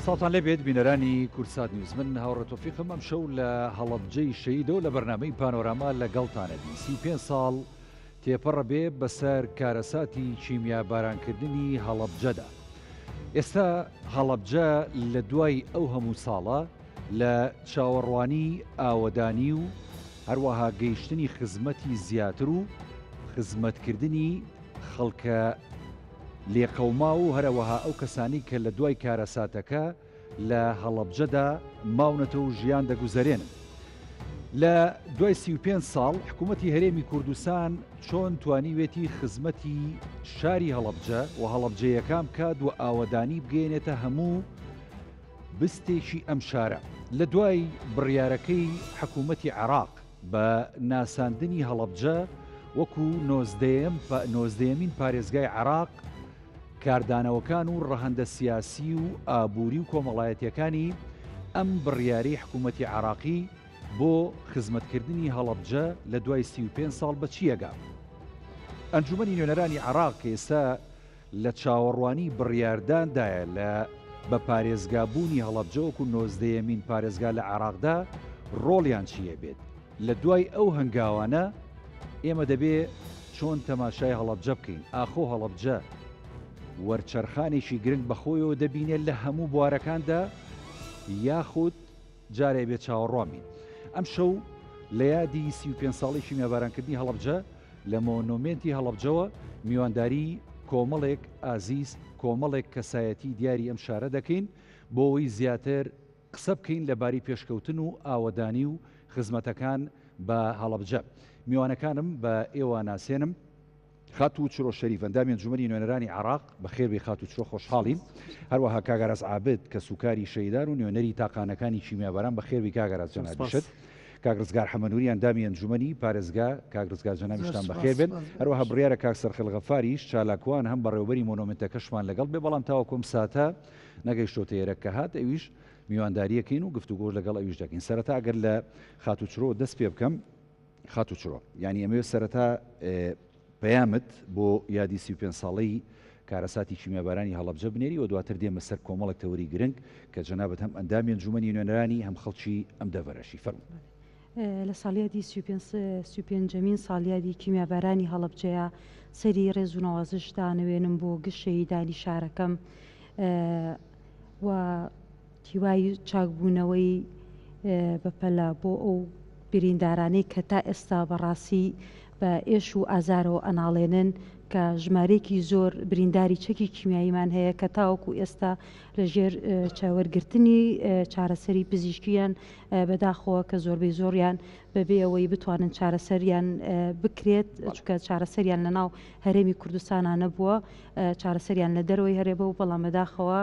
سڵاوتان لێبێت بینەرانی کوردسات نیوز من هاوڕێ تۆفیقم ئەمشەو لە هەڵەبجەی شەهیدەوە لە بەرنامەی پانۆراما لەگەڵتانەبین 35 ساڵ تێپەڕە بێ بەسەر کارەساتی کیمیا بارانکردنی هەڵەبجەدا ئێستا هەڵەبجە لە دوای ئەو هەموو ساڵە لە چاوەڕوانی ئاوەدانی و هەروەها گەیشتنی خزمەتی زیاتر و خزمەتکردنی خەڵکە لێقەوماو و هەرەوەها ئەو کەسانەی کە لە دوای کارەساتەکە لە هەڵەبجەدا ماونەتەوە و ژیان دەگوزەرێنن. لە دوای 35 ساڵ حکوومەتی هەرێمی کوردستان چۆن توانیوێتی خزمەتی شاری هەڵەبجە و هەڵەبجەیەکان بکات و ئاوەدانی بگەیەنێتە هەموو بستێکی ئەم شارە. لە دوای بڕیارەکەی حکوومەتی عێراق بە ناساندنی هەڵەبجە وەکو نۆزدەیەمین پارێزگای عێراق، کاردانەوەکان و ڕەهەندە سیاسی و ئابووری و کۆمەڵایەتییەکانی ئەم بڕیارەی حکوومەتی عێراقی بۆ خزمەتکردنی هەڵەبجە لە دوای 35 ساڵ بە چییەگا؟ ئەنجومەنی نوێنەرانی عێراق کە ئێستا لە چاوەڕوانی بڕیارداندایە لە بە پارێزگا بوونی هەڵەبجە وەکو نۆزدەیەمین پارێزگا لە عێراقدا ڕۆڵیان چی ئەبێت؟ لە دوای ئەو هەنگاوانە ئێمە دەبێ چۆن تەماشای هەڵەبجە بکەین؟ ئاخۆ هەڵەبجە وەرچەرخانێکی گرنگ بەخۆیەوە دەبینێت لە هەموو بوارەکاندا یاخود جارێ بێ چاوەڕوان بین؟ ئەمشەو لە یادی 35 ساڵی کیمیابارانکردنی هەڵەبجە لە مۆنۆمێنتی هەڵەبجەوە میوانداری کۆمەڵێک ئازیز، کۆمەڵێک کەسایەتی دیاری ئەم شارە دەکەین بۆ ئەوەی زیاتر قسە بکەین لە باری پێشکەوتن و ئاوەدانی و خزمەتەکان بە هەڵەبجە. میوانەکانم بە ئێوە ناسێنم. خاتوو چرۆ شەریف، ئەندامی ئەنجومەنی نوێنەرانی عێراق، بەخێربێی خاتوو چرۆ خۆشحاڵین. هەروەها کاک ئاراس عابد، کەسوکاری شەهیدان و نوێنەری تاقانەکانی کیمیاباران، بەخێربێی کاک ئاراس جەنابیشت. کاک ڕزگار حەمەنوری، ئەندامی ئەنجومەنی پارێزگا، کاک ڕزگار جەنابیشتان بەخێر بێن. هەروەها بڕیارە کاک سەرخێڵ غەفاریش، چالاکوان، هەم بەڕێوەبەری مۆنۆمێنتەکەشمان لەگەڵ بێ، بەڵام تاوەکو ئەم ساتە نەگەیشتۆتە ئێرە، کە هات ئەویش میواندارییەکەین و گفتوگۆش لەگەڵ ئەویش دەکەین. سەرەتا ئەگەر لە خاتوو چرۆ دەست پێ بکەم، خاتوو چرۆ یانی ئەمەوێت سەرەتا پەیامت بۆ یادی 35 ساڵەی کارەساتی کیمیابارانی هەڵەبجە بنێری و دواتر دێمە سەر کۆمەڵێک تەوەری گرنگ کە جەنابت هەم ئەندامی ئەنجومەنی نوێنەرانی هەم خەڵکی ئەم دەڤەرەشی فەرموو. لە ساڵیادی 35 ی ساڵیادی کیمیابارانی هەڵەبجەیە سەری ڕێز و نەوازش دانەوێنم بۆ گشت شەهیدانی شارەکەم و هیوای چاکبوونەوەی بەپەلە بۆ ئەو بریندارانەی کە تا ئێستا بەڕاستی بە ئێش و ئازارەوە ئەناڵێنن کە ژمارەیەکی زۆر برینداری چەکی کیمیاییمان هەیە کە تاوەکو ئێستا لە ژێر چاوەرگرتنی چارەسەری پزیشکیان بەداخەوە کە زۆربەی زۆریان بەبێ ئەوەی بتوانن چارەسەریان بکرێت چونکە چارەسەریان لەناو هەرێمی کوردستانا نەبووە چارەسەریان لە دەرەوەی هەرێبە و بەڵام بەداخەوە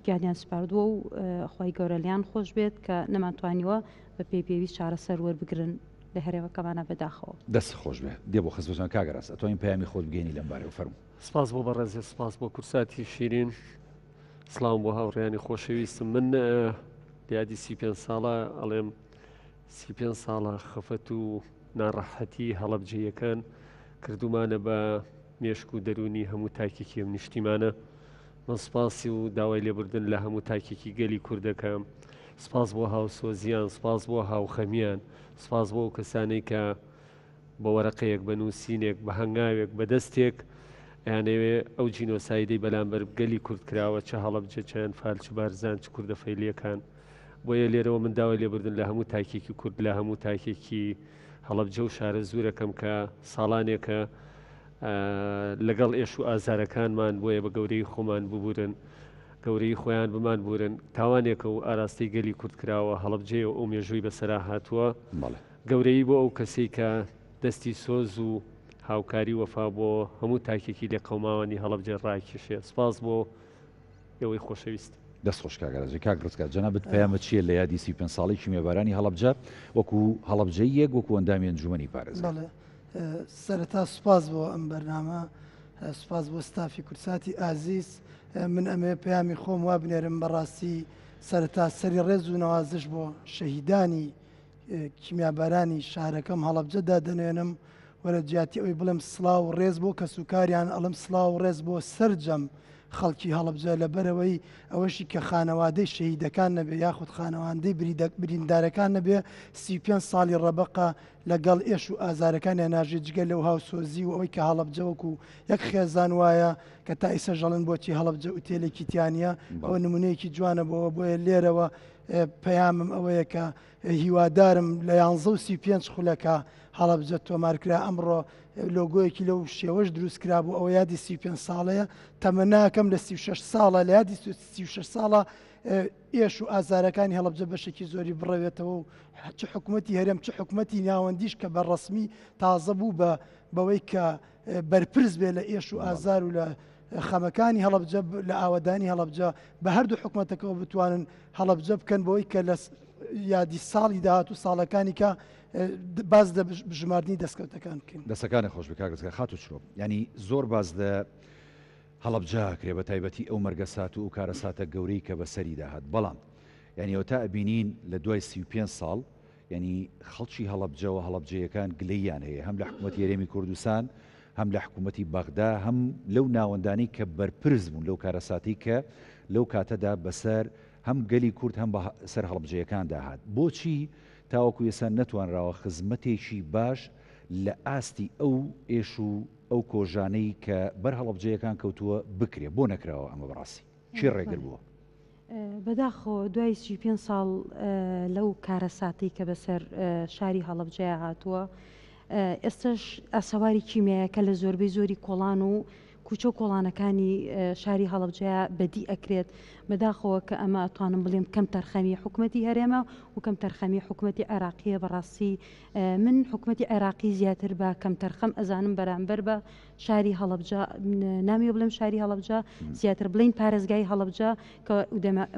گیانیان سپاردووە و خوای گەورە لێیان خۆش بێت کە نەمانتوانیوە بە پێی پێویست چارەسەر وەربگرن لە هەرێمەکەمانە بەداخەوە. دەست خۆش بێ دێ بۆ خزمەتان کاک ئاراس ئەتوانین پەیامی خۆت بگەینی لەم بارەوە فەرموو. سپاس بۆ بەڕێزێ سپاس بۆ کورساتی شیرین سڵاوم بۆ هاوڕێیانی خۆشەویستم من یادی 35 ساڵە ئەڵێم 35 ساڵە خەفەت و ناڕەحەتی هەڵەبجەیەکان کردومانە بە مێشک و دەروونی هەموو تاکێکی ئەم نیشتیمانە. من سپاسی و داوای لێبوردن لە هەموو تاکێکی گەلی کورد دەکەم. سپاس بۆ هاوسۆزیان، سپاس بۆ هاوخەمیان، سپاس بۆ ئەو کەسانەی کە بە وەرەقەیەک، بە نووسینێک، بە هەنگاوێک، بە دەستێک ئەیانەوێ ئەو جینۆسایدەی بەلامبەر گەلی کورد کراوە، چ هەڵەبجە، چ ئەنفال، چ بارزان، چ کوردە فەیلییەکان. بۆیە لێرەوە من داوای لێبوردن لە هەموو تاکێکی کورد، لە هەموو تاکێکی هەڵەبجە و شارەزوورەکەم کە ساڵانێکە لەگەڵ ئێش و ئازارەکانمان بۆیە بە گەورەی خۆمان ببورن گەورەی خۆیان بمان بورن تاوانێکە و ئاراستەی گەلی کورد کراوە هەڵەبجەیە و ئەو مێژووی بەسەرا هاتووە گەورەی بۆ ئەو کەسەی کە دەستی سۆز و هاوکاری وەفا بۆ هەموو تاکێکی لێقەوماوانی هەڵەبجە ڕاکێشێ سپاس بۆ ئێوەی خۆشەویست. دەست خۆش کاک ئارازی. کاک ڕزگار جەنابت پەیامت چییە لە یادی 35 ساڵەی کیمیابارانی هەڵەبجە وەکو هەڵەبجەییەک وەکو ئەندامی ئەنجومەنی پارێزگا؟ بەڵێ سەرەتا سوپاس بۆ ئەم بەرنامە سوپاس بۆ ستافی کوردساتی ئازیز من ئەمەوێ پەیامی خۆم وا بنێرم بەڕاستی سەرەتا سەری ڕێز و نەوازش بۆ شەهیدانی کیمیابارانی شارەکەم هەڵەبجە دادەنوێنم و لە جیاتی ئەوەی بڵێم سڵاو و ڕێز بۆ کەسوکاریان ئەڵێم سڵاو و ڕێز بۆ سەرجەم. خەڵکی هەڵەبجە لەبەرئەوەی ئەوەشی کە خانەوادەی شەهیدەکان نەبێ یاخود خانەواندەی بریندارەکان نەبێ 35 ساڵی ڕەبەقە لەگەڵ ئێش و ئازارەکانیان ناژی جگە لەو هاوسۆزی و ئەوەی کە هەڵەبجە وەکو یەک خێزان وایە کە تا ئیسە ژەڵن بۆچی هەڵەبجە ئوتێلێکی تیانە ئەوە نمونەیەکی جوانە بۆەوە بۆیە لێرەوە پەیامم ئەوەیە کە هیوادارم لە یانزە و 35 خولەکە هەڵەبجە تۆمارکرا ئەمڕۆ لۆگۆیەکی لەو شێوەش دروست کرابوو ئەوە یادی 35 ساڵەیە تەمەناکەم لە 36 ساڵە لە یادی 36 ساڵە ئێش و ئازارەکانی هەڵەبجە بەشێکی زۆری بڕەوێتەوە و چ حکوومەتی هەرێم چ حکوومەتی ناوەندیش کە بە ڕسمی تازە بوو بە بەوەی کە بەرپرس بێ لە ئێش و ئازار و لە خەمەکانی هەڵەبجە لە ئاوەدانی هەڵەبجە بە هەردوو حکوومەتەکەەوە بتوانن هەڵەبجە بکەن بۆی کە لە یادی ساڵی داهات و ساڵەکانی کە باز لە ژماردنی دەستکەوتەکان بکەین. دەستەکانت خۆش بێ کاک ڕزگار. خاتوو چرۆ یانی زۆر باس لە هەڵەبجە ئەکرێ بە تایبەتی ئەو مەرگەسات و ئەو کارەساتە گەورەی کە بەسەریدا هات بەڵام یانی ئەوەتا ئەبینین لە دوای 35 ساڵ یانی خەڵکی هەڵەبجەوە هەڵەبجەیەکان گلەییان هەیە هەم لە حکوومەتی هەرێمی کوردستان هەم لە حکوومەتی بەغدا هەم لەو ناوەندانەی کە بەرپرس بوون لەو کارەساتی کە لەو کاتەدا بەسەر هەم گەلی کورد هەم بە سەر هەڵەبجەیەکاندا هات بۆچی تاوەکو ئێستا نەتوانراوە خزمەتێکی باش لە ئاستی ئەو ئێش و ئەو کۆژانەی کە بەر هەڵەبجەیەکان کەوتووە بکرێ بۆ نەکراوە ئەمە بەڕاستی چی ڕێگر بووە؟ بەداخەوە دوای 35 ساڵ لەو کارەساتەی کە بەسەر شاری هەڵەبجەیا هاتووە ئێستش ئاسەواری کیمیایەکە لە زۆربەی زۆری کۆڵان و کوچە و کۆڵانەکانی شاری هەڵەبجەیا بەدی ئەکرێت، بەداخەوە کە ئەمە ئەتوانم بڵێم کەم تەرخەمی حکومەتی هەرێمە و کەم تەرخەمی حکومەتی عێراقیە، بەڕاستی من حکومەتی عێراقی زیاتر بە کەم تەرخەم ئەزانم بەرامبەر بە شاری هەڵەبجە، نامەوێ بڵێم شاری هەڵەبجە زیاتر بڵێین پارێزگای هەڵەبجە کە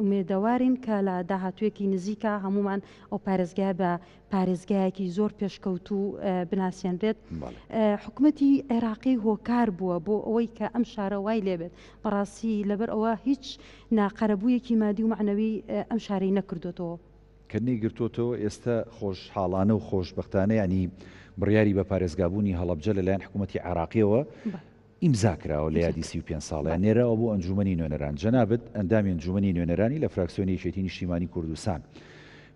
ئومێدەوارین کە لە داهاتوویەکی نزیکا هەموومان ئەو پارێزگایە بە پارێزگایەکی زۆر پێشکەوتوو بناسێنرێت. حکومەتی عێراقی هۆکار بووە بۆ ئەوەی کە ئەم شارە وای لێبێت. بەڕاستی لەبەر ئەوە هیچ ناقەرەبوویەکی مادی و مەعنەوی ئەم شارەی نەکردۆتەوە. کە نەیگرتۆتەوە ئێستا خۆشحاڵانە و خۆشبەختانە یانی بڕیاری بە پارێزگابوونی هەڵەبجە لەلایەن حکومەتی عێراقیەوە ئیمزا کراوە لە یادی 35 ساڵەیان نێراوە بۆ ئەنجومەنی نوێنەران. جەنابت ئەندامی ئەنجومەنی نوێنەرانی لە فراکسیۆنی یەکێتی نیشتیمانی کوردستان.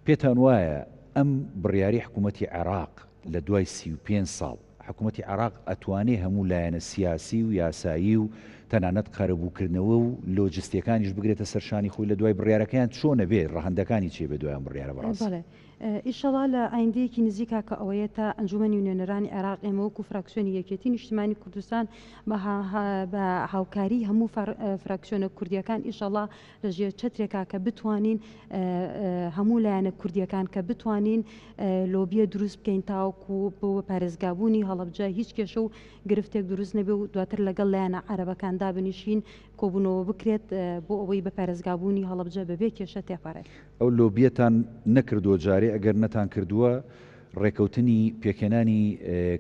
پێتان وایە ئەم بڕیارەی حکومەتی عێراق لە دوای 35 ساڵ حکومەتی عێراق ئەتوانێ هەموو لایەنە سیاسی و یاسایی و تەنانەت قەرەبووکردنەوە و لۆجستیەکانیش بگرێتە سەر شانی خۆی لە دوای بڕیارەکەیان چۆن ئەبێ ڕەهەندەکانی چیە بێ دوای ئەم بڕیارە بەڕاستی؟ بەڵێ ئیشەڵا لە ئایندەیەکی نزیکا کە ئەوەیە تا ئەنجومەنی نوێنەرانی عێراق ئێمە وەکو فراکسیۆنی یەکێتی نیشتمانی کوردستان بە هاوکاری هەموو فراکسیۆنە کوردیەکان ئیشەڵا لە ژێر چەترێکا کە بتوانین هەموو لایەنە کوردیەکان کە بتوانین لۆبیە دروست بکەین تاوەکو بۆ پارێزگابوونی هەڵەبجە هیچ کێشە و گرفتێک دروست نەبێ و دواتر لەگەڵ لایەنە عەرەبەکان دابنیشین کۆبوونەوە بکرێت بۆ ئەوەی بە پارێزگابوونی هەڵەبجە بەبێ کێشە تێپەڕێت. ئەو لۆبیەتان نەکردووە جارێ ئەگەر نەتان کردووە ڕێکەوتنی پێکهێنانی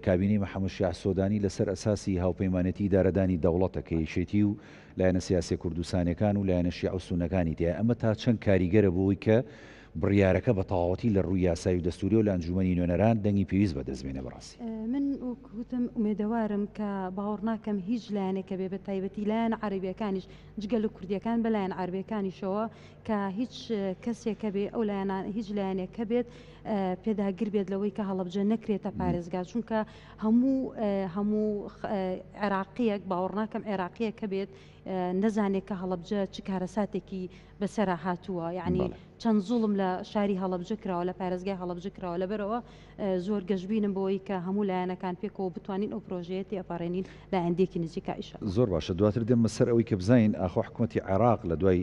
کابینەی محەمەد شیاع سۆدانی لەسەر ئەساسی هاوپەیمانێتی ئیدارەدانی دەوڵەتە کە یەکێتی و لایەنە سیاسیە کوردستانیەکان و لایەنە شیعە و سوننەکانی تیایە ئەمە تا چەند کاریگەرە بۆ ئەوەی کە بڕیارەکە بە تەواوەتی لە ڕووی یاسایی و دەستوریەوە لە ئەنجومەنی نوێنەران دەنگی پێویست بەدەست بێنێ بەڕاستی. من وەک وتم ئومێدەوارم کە باوەڕ ناکەم هیچ لایەنێک هەبێ بە تایبەتی لایەنە عەرەبیەکانیش جگە لە کوردیەکان بە لایەن عەربیەکانیشەوە کە هیچ کەسێک هەبێ ئەو لایەنان هیچ لایەنێک هەبێت پێداگر بێت لەوەی کە هەڵەبجە نەکرێتە پارێزگا چونکە هەموو هەموو عێراقیەک باوەڕ ناکەم عێراقیەک هەبێت نەزانێت کە هەڵەبجە چ کارەساتێکی بەسەرا هاتووە یعنی چەند زوڵم لە شاری هەڵەبجە کراوە لە پارێزگای هەڵەبجە کراوە لەبەرەوە زۆر گەشببینم بۆی کە هەموو لایەنەکان پێکەوە بتوانین ئەو پرۆژەیە تێپەڕێنین لە ئایندەیەکی نزیکا ئیشەڵا. زۆر باشە دواتر دێمە سەر ئەوەی کە بزانین ئاخۆ حکومەتی عێراق لە دوای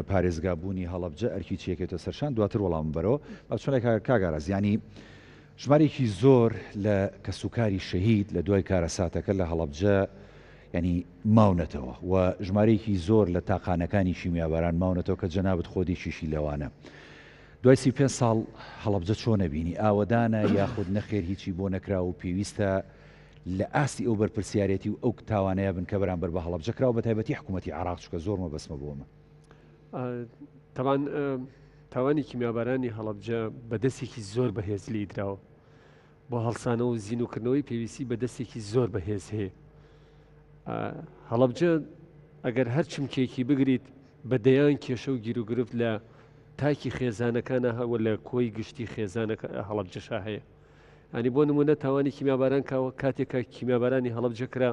پارێزگا بوونی هەڵەبجە ئەرکی چیەکەوێتە سەرشان دواتر وەڵامم بەرەوە با بچمە لای کاک ئاراس یانی ژمارێکی زۆر لە کەسوکاری شەهید لە دوای کارەساتەکە لە هەڵەبجە ینی ماونەتەوە و ژمارەیەکی زۆر لە تاقانەکانی شیمیاباران ماونەتەوە کە جەنابت خۆدیشیشی لەوانە دوای 35 ساڵ هەڵەبجە چۆن نەبینی ئاوەدانە یاخود نەخێر هیچی بۆ نەکرا و پێویستە لە ئاستی ئەو بەرپرسیارێتی و ئەو تاوانەیە بن کە بەرامبەر بە هەڵەبجە کراوە بە تایبەتی حکوومەتی عێراق چونکە زۆر مەبەستمە بۆ ئەمە. تەبان تاوانی کیمیابارانی هەڵەبجە بە دەستێکی زۆر بەهێز لێی دراوە بۆ هەڵسانەوە و زیندووکردنەوەی پێویستی بە دەستێکی زۆر بەهێز هەیە هەڵەبجە. ئەگەر هەر چمکێکی بگریت بە دەیان کێشە و گیروگرفت لە تاکی خێزانەکانە هەوە لە کۆی گشتی خێزانەکە هەڵەبجەشا هەیە. ینی بۆ نمونە تاوانی کیمیاباران کاوە کاتێک کە کیمیابارانی هەڵەبجە کرا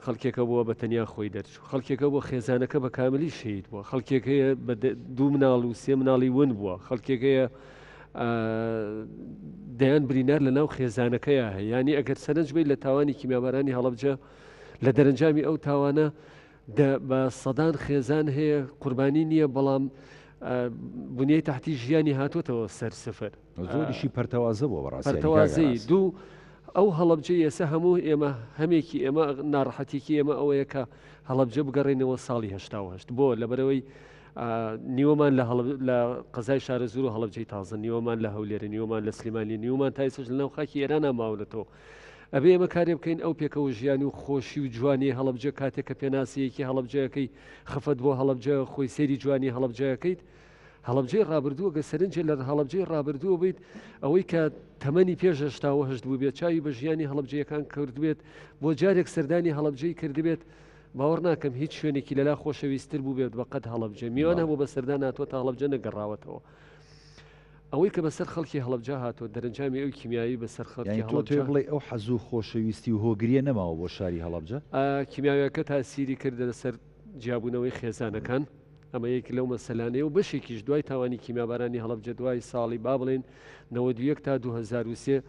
خەڵکێکە بووە بە تەنیا خۆی دەرچوو خەڵکێکە بۆ خێزانەکە بە کاملی شەید بووە خەڵکێک هەیە بە دوو مناڵ و سێ مناڵی ون بووە خەڵکێک هەیە دەیان برینار لە ناو خێزانەکەیە هەیە ینی ئەگەر سەرنج بی لە تاوانی کیمیابارانی هەڵەبجە لە دەرەنجامی ئەو تاوانە بە سەدان خێزان هەیە قوربانی نییە بەڵام بنیەی تحتی ژیانی هاتوتەوە سەر سفر زۆریشی پەرتەوازە بووە بەڕاستی پەرتەوازەی دوو ئەو هەڵەبجەی ئێستا هەموو ئێمە هەمێکی ئێمە ناڕەحەتێکی ئێمە ئەوەیە کە هەڵەبجە بگەڕێنەوە ساڵی هەشتا و هەشت بۆ لەبەرەوەی نیوەمان لە لە قەزای شارەزوور و هەڵەبجەی تازە نیوەمان لە هەولێرە نیوەمان لە سلێمانی نیومان تا ئێستاش لەناو خاکی ئێرانە ماونەتەوە ئەبێ ئێمە کارێ بکەین ئەو پێکەوە ژیان و خۆشی و جوانی هەڵەبجە کاتێک کە پێناسەیەکی هەڵەبجەکەی خەفەت بۆ هەڵەبجە خۆی سەیری جوانی هەڵەبجەکەیت هەڵەبجەی ڕابردوو گەر سەرنجێ لە هەڵەبجەی ڕابردووە بیت ئەوەی کە تەمەنی پێش 88 بوو بێت چاوی بە ژیانی هەڵەبجەیەکان کردبێت بۆ جارێک سەردانی هەڵەبجەی کردبێت باوەڕ ناکەم هیچ شوێنێکی لەلا خۆشەویستتر بوو بێت بەقەد هەڵەبجە میوان هەبوو بە سەردان هاتووە تا هەڵەبجە نەگەڕاوەتەوە ئەوەی کە بەسەر خەڵکی هەڵەبجە هاتووە دەرەنجامی ئەو کیمیایی بەسەر خەڵکی یانی تۆ تۆ هەڵەبجە بڵێ ئەو حەز و خۆشەویستی و هۆگریە نەماوە بۆ شاری هەڵەبجە؟ کیمیاویەکە تاسیری کردە لەسەر جیابوونەوەی خێزانەکان ئەمە یەک لەو مەسەلانەیە و بەشێکیش دوای تاوانی کیمیابارانی هەڵەبجە دوای ساڵی با بڵێین 91 تا 2003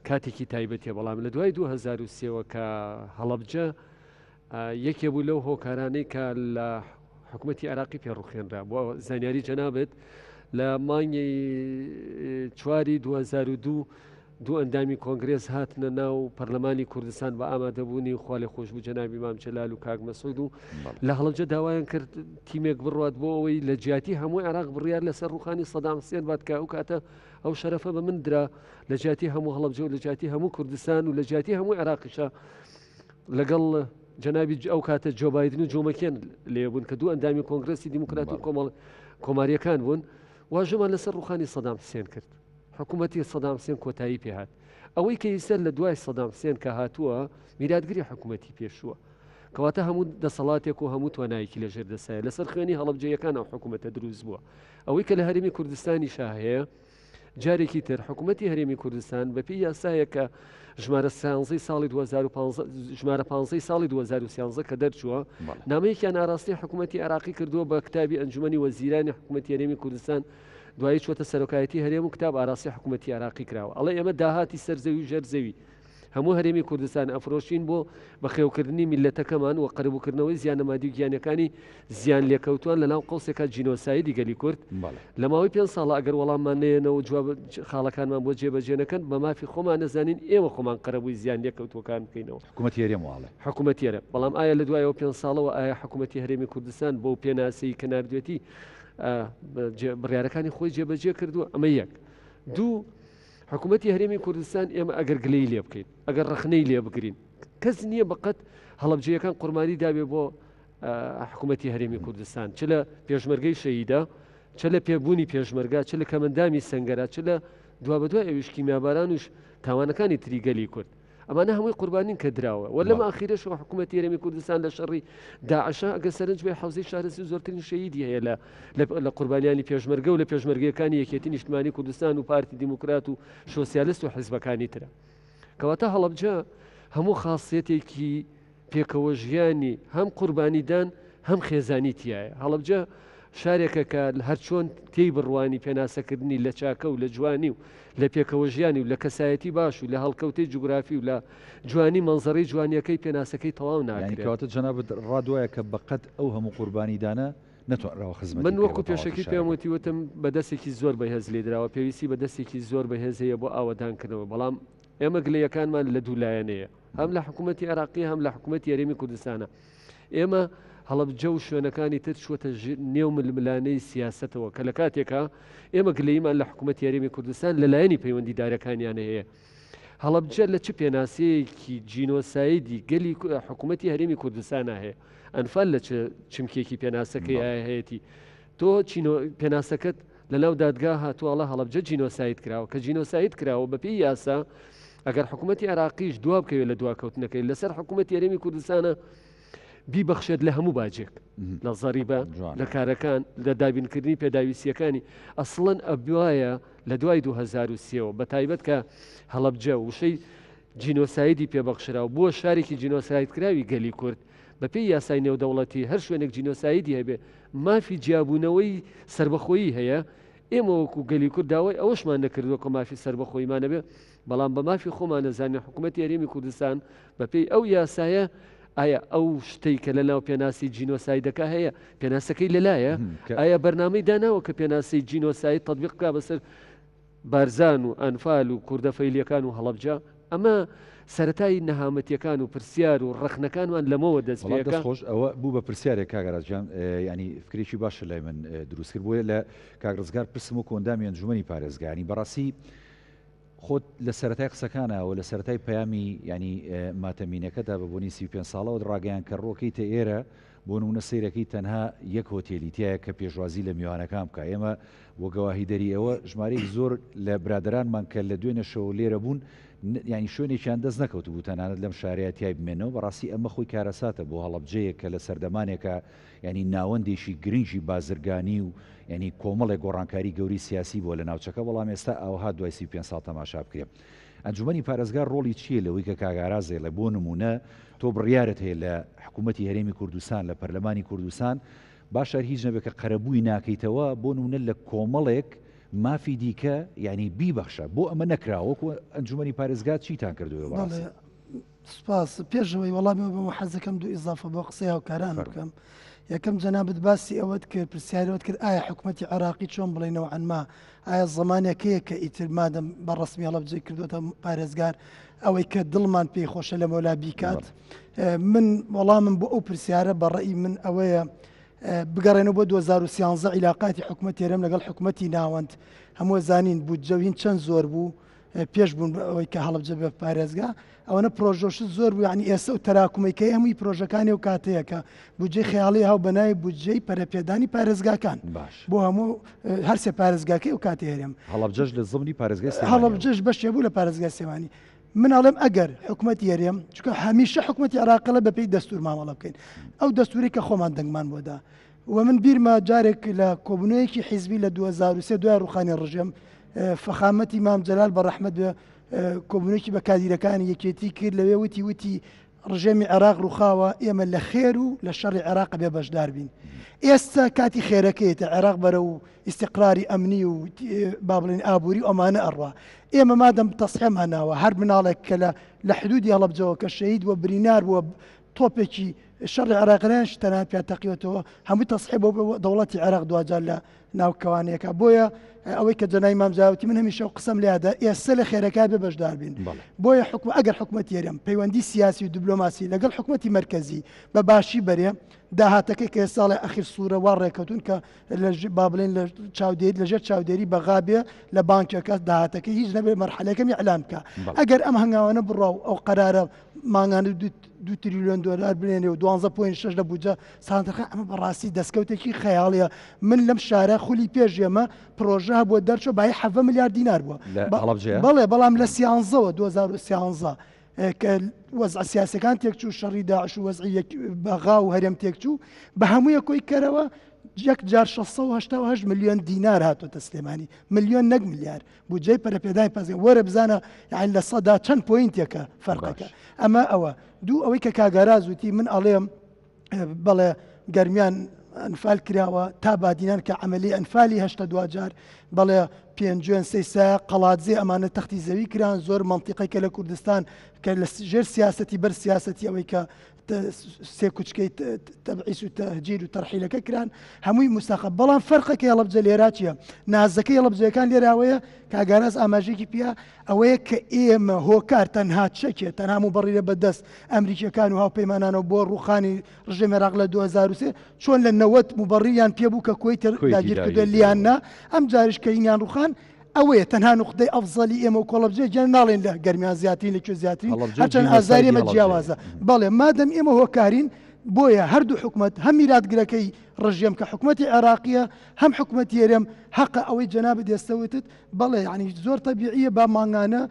کاتێکی تایبەتیە بەڵام لە دوای 2003ەوە کە هەڵەبجە یەکێ بوو لەو هۆکارانەی کە لە حکوومەتتی عراقی پێڕوخێنرا بۆ زانیاری جەنابێت لە مانگی چواری 2002 دوو ئەندامی کۆنگرێس هاتنە ناو پەرلەمانی کوردستان بە ئامادەبوونی خوالێخۆشبوو جەنابی مام جەلال و کاک مەسعود و لە هەڵەبجە داوایان کرد تیمێک بڕوات بۆ ئەوەی لە جیاتی هەموو عێراق بڕیار لەسەر ڕوخانی سەدام حسێن بات کە ئەو کاتە ئەو شەرەفە بە من درا لە جیاتی هەموو هەڵەبجە و لە جیاتی هەموو کوردستان و لە جیاتی هەموو عێراقیشە لەگەڵ جەنابی ئەو کاتە جۆ بایدن و جۆ مەکێن لێ بوون کە دوو ئەندامی کۆنگرێسی دیموکرات و کۆمەڵ کۆماریەکان بوون واژۆمان لەسەر ڕوخانی سەدام حسێن کرد. حکوومەتی سەدام حسێن کۆتایی پێ هات. ئەوەی کە ئیستا لە دوای سەدام حسێن کە هاتووە میراتگری حکوومەتی پێشووە. کەواتە هەموو دەسەڵاتێک و هەموو توانایەکی لە ژێر دەستایە. لەسەر خوێنی هەڵەبجەیەکان ئەو حکوومەتە دروست بووە. ئەوەی کە لە هەرێمی کوردستانیشا هەیە جارێکی تر حکوومەتی هەرێمی کوردستان بەپێی یاسایەک کە ژمارە سیانزەی ساڵی 2015 ژمارە پانزەی ساڵی 2013 کە دەرچووە نامەیەکیان ئاراستەی حکوومەتی عێراقی کردووە بە کتابی ئەنجومەنی وەزیرانی حکوومەتی هەرێمی کوردستان دوایی چووەتە سەرۆکایەتی هەرێم و کتاب ئاراستەی حکوومەتی عێراقی کراوە ئەڵێ ئێمە داهاتی سەر زەوی و ژێر زەوی هەموو هەرێمی کوردستان ئەفرۆشین بۆ بەخێوکردنی میللەتەکەمان و قەرەبووکردنەوەی زیانە مادی و گیانیەکانی زیان لێکەوتوان لە ناو قەوسێکا جینۆسایدی گەلی کورد لە ماوەی پێنج ساڵە ئەگەر وەڵاممان نەیەنەوە و جواب خاڵەکانمان بۆ جێبەجێ نەکەن بە مافی خۆمان نەزانین ئێمە خۆمان قەرەبووی زیان لێکەوتووەکان بکەینەوە. حکوومەتی هەرێم واڵێ. حکوومەتی هەرێم. بەڵام ئایا لە دوای ئەو پێنج ساڵەوە ئایا حکوومەتی هەرێمی کوردستان بەو پێناسەی کە ناردوێتی بڕیارەکانی خۆی جێبەجێ کردووە؟ ئەمە یەک. دوو، حکوومەتی هەرێمی کوردستان ئێمە ئەگەر گلەی لێ بکەین، ئەگەر ڕەخنەی لێ بگرین، کەس نییە بەقەت هەڵەبجەیەکان قوربانی دابێ بۆ حکوومەتی هەرێمی کوردستان، چ لە پێشمەرگەی شەهیدا، چ لە پێبوونی پێشمەرگە، چ لە کەمەندامی سەنگەرا، چ لە دوابەدوای ئەویش کیمیاباران و تاوانەکانی تری گەلی کورد. ئەمانە هەمووی قوربانین کە دراوە و لەم ئاخیرەشەوە حکوومەتی هەرێمی کوردستان لە شەڕی داعشە ئەگەر سەرنج بێ حوزەی شارەزوور زۆرترین شەهیدی هەیە لە لە قوربانیانی پێشمەرگە و لە پێشمەرگەکانی یەکێتی نیشتمانی کوردستان و پارتی دیموکرات و شۆسیالست و حیزبەکانی ترە. کەواتە هەڵەبجە هەموو خاصیەتێکی پێکەوە ژیانی هەم قوربانیدان هەم خێزانی تایە. هەڵەبجە شارێکە کە هەرچۆن تێی بڕوانی پێناسەکردنی لە چاکە و لە جوانی و لە پێکەوە ژیانی و لە کەسایەتی باش و لە هەڵکەوتەی جوگرافی و لە جوانی مەنزەرەی جوانیەکەی پێناسەکەی تەواو ناکرێت. یانی کەواتە جەنابت ڕات وایە کە بەقەد ئەو هەموو قوربانیدانە نەتوانراوە خزمەتی من بکرێت وەکو بە تەواوەتی پێشەکی پێم شارەکە؟ وتی وتم بە دەستێکی زۆر بەهێز لێدراوە، پێویستی بە دەستێکی زۆر بەهێز هەیە بۆ ئاوەدانکردنەوە، بەڵام ئێمە گلەیەکانمان لە دوو لایەنەیە هەم لە حکوومەتی عێراقی هەم لە حکوومەتی هەرێمی کوردستانە ئێمە هەڵەبجە و شوێنەکانی تر چووەتە نێو ململانێی سیاسەتەوە کە لە کاتێکا ئێمە گلەییمان لە حکوومەتی هەرێمی کوردستان لە لایەنی پەیوەندیدارەکانیان هەیە هەڵەبجە لە چ پێناسەیەکی جینۆسایدی گەلی حکوومەتی هەرێمی کوردستانە هەیە ئەنفال لە چ چمکێکی پێناسەکەی هەیەتی تۆ چینۆ پێناسەکەت لەناو دادگا هاتووە ئەڵێ هەڵەبجە جینۆساید کراوە، کە جینۆساید کراوە بەپێی یاسا ئەگەر حکوومەتی عێراقیش دوا بکەوێت لە دواکەوتنەکەی لەسەر حکوومەتی هەرێمی کوردستانە. بیبەخشێت لە هەموو باجێک لە زەریبە لە کارەکان لە دابینکردنی پێداویستیەکانی ئەسڵەن ئەبوایە لە دوای 2023ەوە بە تایبەت کە هەڵەبجە وشەی جینۆسایدی پێبەخشرا و بووە شارێکی جینۆسایدکراوی گەلی کورد بەپێی یاسای نێودەوڵەتی هەر شوێنێک جینۆسایدی هەبێ مافی جیابوونەوەی سربەخۆیی هەیە ئێمە وەکو گەلی کورد داوای ئەوەشمان نەکردووە کە مافی سربەخۆیمان هەبێ بەڵام بە مافی خۆمان نەزانین حکوومەتی هەرێمی کوردستان بەپێی ئەو یاسایە ئایا ئەو شتەی کە لە ناو پێناسی جینۆسایدەکە هەیە پێناسەکەی لەلایە ئایا بەرنامەی داناوە کە پێناسی جینۆساید تطبیق بکا بەسەر بارزان و ئەنفال و کوردە فەیلیەکان و هەڵەبجە ئەمە سەرەتای نەهامەتیەکان و پرسیار و ڕەخنەکانمان لەمەوە دەست وەڵا پێکا. دەست خۆش ئەوە بوو بە پرسیارێک کاک ئاراس گیان یانی فکرێکی باشە لای من دروست کرد بۆیە لە کاک ڕزگار پرسم وەکو ئەندامی ئەنجومەنی پارێزگا یانی بەڕاستی خۆت لە سەرەتای قسەکانە و لە سەرەتای پەیامی یانی ماتەمینەکەدا بە بۆنی 35 ساڵەوە ڕاگەیان کە ڕۆکەیتە ئێرە بۆ نمونە سەیرەکەی تەنها یەک هۆتێلی تیایە کە پێشوازی لە میوانەکان بکا ئێمە بۆ گەواهیدەری ئەوە ژمارەیەک زۆر لە برادەرانمان کە لە دوێنێ شەوە لێرە بوون یانی شوێنێکیان دەست نەکەوتبوو تەنانەت لەم شارەیە تیای بمێنەوە بەڕاستی ئەمە خۆی کارەساتە بۆ هەڵەبجەیەک کە لە سەردەمانێکا یانی ناوەندێکی گرنگی بازرگانی و یانی کۆمەڵێک گۆڕانکاری گەورەی سیاسی بووە لە ناوچەکە بەڵام ئێستا ئاوها دوای 35 ساڵ تەماشا بکرێ ئەنجومەنی پارێزگار ڕۆڵی چییە لەوەی کە کاک ئاراز دەیڵێ بۆ نموونە تۆ بڕیارت هەیە لە حکوومەتی هەرێمی کوردستان لە پەرلەمانی کوردستان باشە هەر هیچ نەبێت کە قەرەبووی ناکەیتەوە بۆ نموونە لە کۆمەڵێک مافی دیکە یعنی بیبەخشە بۆ ئەمە نەکراوە وەکو ئەنجومەنی پارێزگا چیتان کردووە بەڕاستی؟ سوپاس. پێش ئەوەی وەڵامی ئەوە بەمەوە حەز دەکەم دوو ئیزافە بۆ قسەی هاوکاران بکەم. یەکەم جەنابت باسی ئەوەت کرد پرسیارەوەت کرد ئایا حکوومەتی عێراقی چۆن بڵێ نەوعەنما ئایا زمانێک هەیە کە ئیتر مادەم بە ڕسمی هەڵەبجەی کردوێتە پارێزگار ئەوەی کە دڵمان پێی خۆشە لە مۆلا بیکات من وەڵامم بۆ ئەو پرسیارە بە ڕێی من ئەوەیە بگەڕێنەوە بۆ 2013 عیلاقاتی حکوومەت هەرێم لەگەڵ حکوومەتی ناوەند هەموو زانین بودجە و هین چەند زۆر بوو پێش بوون ئەوەی کە هەڵەبجە بێ پارێزگا ئەوەنە پرۆژۆشت زۆر بوو یعنی ئێستا و تەراکومەی کە هەمووی پرۆژەکانی و کاتەیە کە بودجەی خەیاڵی هاو بە ناوی بودجەی پەرەپێدانی پارێزگاکان باش بۆ هەموو هەرسێ پارێزگاکەی و کاتی هەرێم هەڵەبجەش لە زمنی پارێزگای سلێمانی هەڵەبجەش بەشێ بوو لە پارێزگای سلێمانی من ئەڵێم ئەگەر حکوومەتی هەرێم چونکە هەمیشە حکوومەتی عێراقەڵە بەپێی دەستور مامەڵە بکەین ئەو دەستوری کە خۆمان دەنگمان بۆدا و من بیرمە جارێک لە کۆبوونەوەیەکی حیزبی لە 2003 دوای ڕوخانی ڕژێم فەخامەتی مام جەلال بە ڕەحمەت بێ کۆبوونێکی بە کادیرەکانی یەکێتی کرد لەوێ وتی وتی ڕژێمی عێراق ڕوخاوە ئێمە لە خێر و لە شەڕی عێراق بێ بەشدار بین ئێستا کاتی خێرەکەیتە عێراق بەرە و ئیسیقراری ئەمنی و با بڵێن ئابووری ئەمانە ئەڕوا ئێمە مادەم تەسحێمان ناوە هەر مناڵێک کە لە لە حدودی هەڵەبجەوە کە شەهید بووە برینار بووە تۆپێکی شەڕی عێراقیش تەنها پیا تەقیوەتەوە هەمووی تەسحی بۆ دەوڵەتی عێراق دواجار لە ناو کەوانەیەەکە بۆیە ئەوەی کە جەنای مامجاوتی من هەمیشە و قسەم لێدا ئێستا لە خێرەکە بێ بەشدار بین بۆیە حکوم ئەگەر حکومەت هەرێم پەیوەندی سیاسی و دیبلۆماسی لەگەڵ حکومەتی مرکزی بە باشی بەرێ داهاتەکەی کە ساڵی ئەخیر سوورە وا ڕێکەوتون کە با بڵێن لە چاودێری لەژێر چاودێری بەغا بێ لە بانکەکە داهاتەکە هیچ نەبێ مەرحەلەکەم ئیعلان بکە ئەگەر ئەم هەنگاوانە بڕا و ئەو قەرارە مانگانە دو تریلیۆن دۆلار بنێنێ و 12.6 لە بودجە سانتەخە ئەمە بەڕاستی دەستکەوتێکی خەیاڵیە من لەم شارە خولی پێش ئێمە پرۆژە هەبووە دەرچوە بای 7 ملیار دینار بووە بەڵێ بەڵام لە سیانزەوە 2013 کە وەزع سیاسەکان تێکچوو شەڕی داعش و وەزعی بەغا و هەرێم تێکچوو بە هەموویە کۆی کەرەوە یەک جار 688 ملیۆن دینار هاتۆتە سلێمانی ملیۆن نەک ملیار بودجەی پەرەپێدانی پەزێ وەرە بزانە یعنی لە سەدا چەند point ێکە فەرقەکە ئەمە ئەوە دوو ئەوەی کە کاک ئاراز وتی من ئەڵێم بەڵێ گەرمیان ئەنفال کراوە تا بادینان کە عملی ئەنفالی هەشتا دواجار بەڵێ پێنجوێن سەیسا قەڵادزێ ئەمانە تەختی زەوی کران زۆر منتیقی کە لە کوردستان کە لە ژێر سیاستی بەر سیاستی ئەوەی کە سێ کوچکەی تەبعیس و تەهجیر و تەرحیلەکە کران هەمووی مساقە بەڵام فەرقەکە هەڵەبجە لێرا چییە نازەکەی هەڵەبجەکان لێراوەیە کاگاراز ئاماژێکی پێ ئەوەیە کە ئێمە هۆکار تەنها چەکێ تەنها مبڕیرە بەدەست ئەمریکیەکان و هاوپەیمانانەوە بۆ ڕوخانی ڕژێمی عێراق لە 2003 چۆن لە نەوەت مبڕیان پێبوو کە کۆی تر داگیر کردووە لیان نا ئەم جاریش کە ئینیان ڕوخان ئەوەیە تەنها نوقتەی ئەفزەلی ئێمە و کۆڵەبجێ گیان ناڵێن لە گەرمیان زیاترین لە کوێ زیاترین هەرچەند ئازاری ئێمە جیاوازە بەڵێ مادەم ئێمە هۆکارین بۆیە هەردوو حکومەت هەم میراتگرەکەی. ڕژێم کە حکومەتی عێراقیە هەم حکومەتی هەرێم هەقە ئەوەی جەنابت ئێستا وتت بەڵێ یعنی زۆر تەبیعیە با مانگانە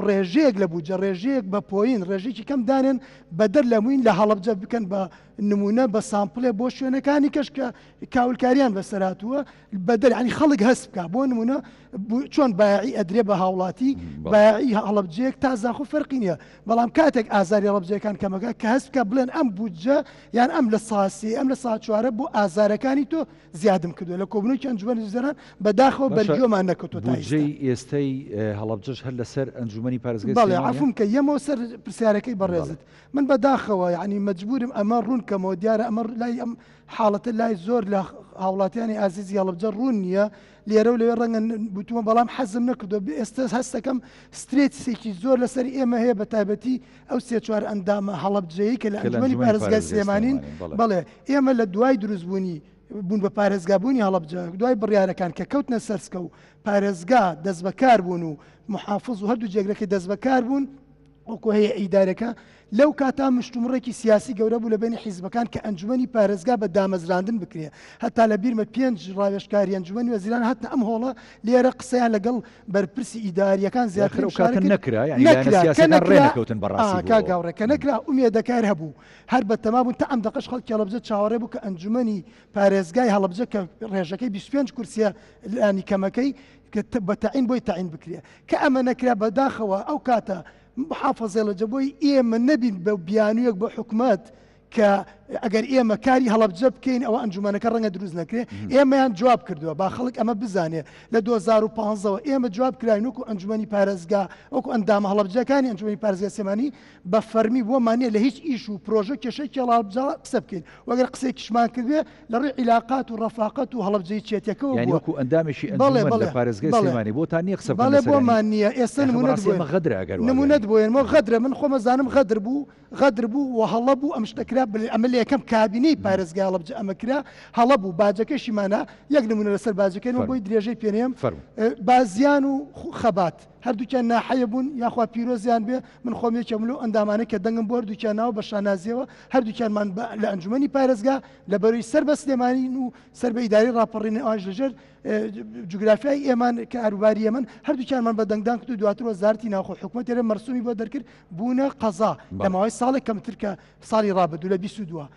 ڕێژەیەک لە بودجە ڕێژەیەک بە point ڕێژێکی کەم دانێن بەدەر لە موین لە هەڵەبجە بکەن بە نمونە بە sample ێ بۆ شوێنەکانی کەش کە کاولکاریان بەسەراتووە بەدەر ینی خەڵک هەست بکە بۆ نمونە چۆن بایعی ئەدرێ بە هاوڵاتی بایعی هەڵەبجەیەک تا زاخۆ فەرقی نییە بەڵام کاتێک ئازاری هەڵەبجەکان کەمەکە کە هەست بکە بڵێن ئەم بودجە یان ئەم لە ساسی ئەم لە سا چوارە بۆ ئازارەکانی تۆ زیادم کردووە لە کۆبوونەوەی ئەنجومەنی وەزیران بەداخەوە بەرگۆمان نەکەوتووە تا ئیستا. بودجەی ئێستەی هەڵەبجەش هەر لەسەر ئەنجومەنی پارێزگای بەڵێ سلێمانیە؟ عەفوم کە یەمەوە سەر پرسیارەکەی بەڕێزت من بەداخەوە یانی مەجبورم ئەمە ڕوون کەمەوە دیارە ئەمە لای ئەم حاڵەتە لای زۆر لە هاوڵاتیانی ئازیزی هەڵەبجە ڕوون نییە لێرە و لەوێ ڕەنگە بتومە بەڵام حەزم نەکردو ئێستا هەستەکەم سترێتسێکی زۆر لەسەر ئێمە هەیە بە تایبەتی ئەو سێ چوار ئەندامە هەڵەبجەیە کە لە ئەنجومەنی پارێزگای سلێمانین بەڵێ ئێمە لە دوای دروستبوونی بوون بە پارێزگابوونی هەڵەبجە دوای بڕیارەکان کە کەوتنە سەرسکە و پارێزگا دەستبەکار بوون و محافظ و هەردوو جێگرەکەی دەستبەکار بوون وەکو هەیە ئیدارەکە لەو کاتا مشتومڕێکی سیاسی گەورە بوو لە بینی حیزبەکان کە ئەنجومەنی پارێزگا بە دامەزراندن بکرێ هەتا لە بیرمە پێنج ڕاوێژکاری ئەنجومەنی وەزیران هاتنە ئەم هۆڵە لێرە قسەیان لەگەڵ بەرپرسی ئیداریەکان زیاتر ئەو کاتە نەکرا یانی لایەنە سیاسیەکان ڕێ نەکەوتن بەڕاستی بۆ کاک هاوڕێ کە نەکرا ئومێدەکار هەبوو هەر بەتەما بوون تا ئەم دەقەش خەڵکی هەڵەبجە چاوەڕێ بوو کە ئەنجومەنی پارێزگای هەڵەبجە کە ڕێژەکەی 25 کورسیە لانی کەمەکەی کە بە تەعین بۆی تەعین بکرێ کە ئەمە نەکرا بەداخەوە ئەو کاتە محافظەی هەڵەبجە بۆی ئێمە نەبین بە بیانوویەک بۆ حکومەت کە ئەگەر ئێمە کاری هەڵەبجە بکەین ئەوە ئەنجومەنەکە ڕەنگە دروست نەکرێ ئێمەیان جواب کردووە با خەڵک ئەمە بزانێ لە 2015ەوە ئێمە جواب کراین وەکو ئەنجومەنی پارێزگا وەکو ئەندامە هەڵەبجەکانی ئەنجومەنی پارێزگای سلێمانی بە فەرمی بۆمان نیە لە هیچ ئیش و پرۆژە و کێشەیەکی هەڵەبجە قسە بکەین و ئەگەر قسەیەکیشمان کردبێ لە ڕووی عیلاقات و ڕەفاقەت و هەڵەبجەیی چێتیەکەوە یانی بووە وەکو ئەندامێکی بەڵێ ئەنجومەن لە بەڵێ پارێزگای بەڵێ سلێمانی بۆتان نیە قسە بکەن بەڵێ لەسەر یانی بۆمان نیە ئێستا ئاخە نمونەت بەڕاستی بۆ ئەمە غەدرە ئەگەر وابێ نمونەت یانی بۆ یەنمەوە غەدرە من خۆم ئەزانم غەدر بوو غەدر بوو و هەڵە بوو ئەم شتە کرا بل ئەمە لە یەکەم کابینەی پارێزگای هەڵەبجە ئەمە کرا هەڵە بوو باجەکەشی مانا یەک نمونە لەسەر باجەکەینەوە فەرموو بۆی درێژەی پێنێم فەرموو. بازیان و خەبات هەردووکیان ناحەیە بوون یاخوا پیرۆزیان بێ من خۆم یەکێکم لەو ئەندامانەی کە دەنگم بۆ هەردووکیان ناوە بە شانازیەوە هەردووکیانمان لە ئەنجومەنی پارێزگا لە بەرەی سەر بە سلێمانین و سەر بە ئیداری ڕاپەڕین ئەوانش لەژێر جوگرافیای ئێمان کە ئاروباری ئێمەن هەردووکیانمان بە دەنگدان کرد و دواتر وەزارەتی ناوخۆ حکومەت لێرە مەرسومی بۆ دەرکرد بوونە قەزا لە ماوەی ساڵێک کەمتر کە ساڵی ڕابردوو لە 22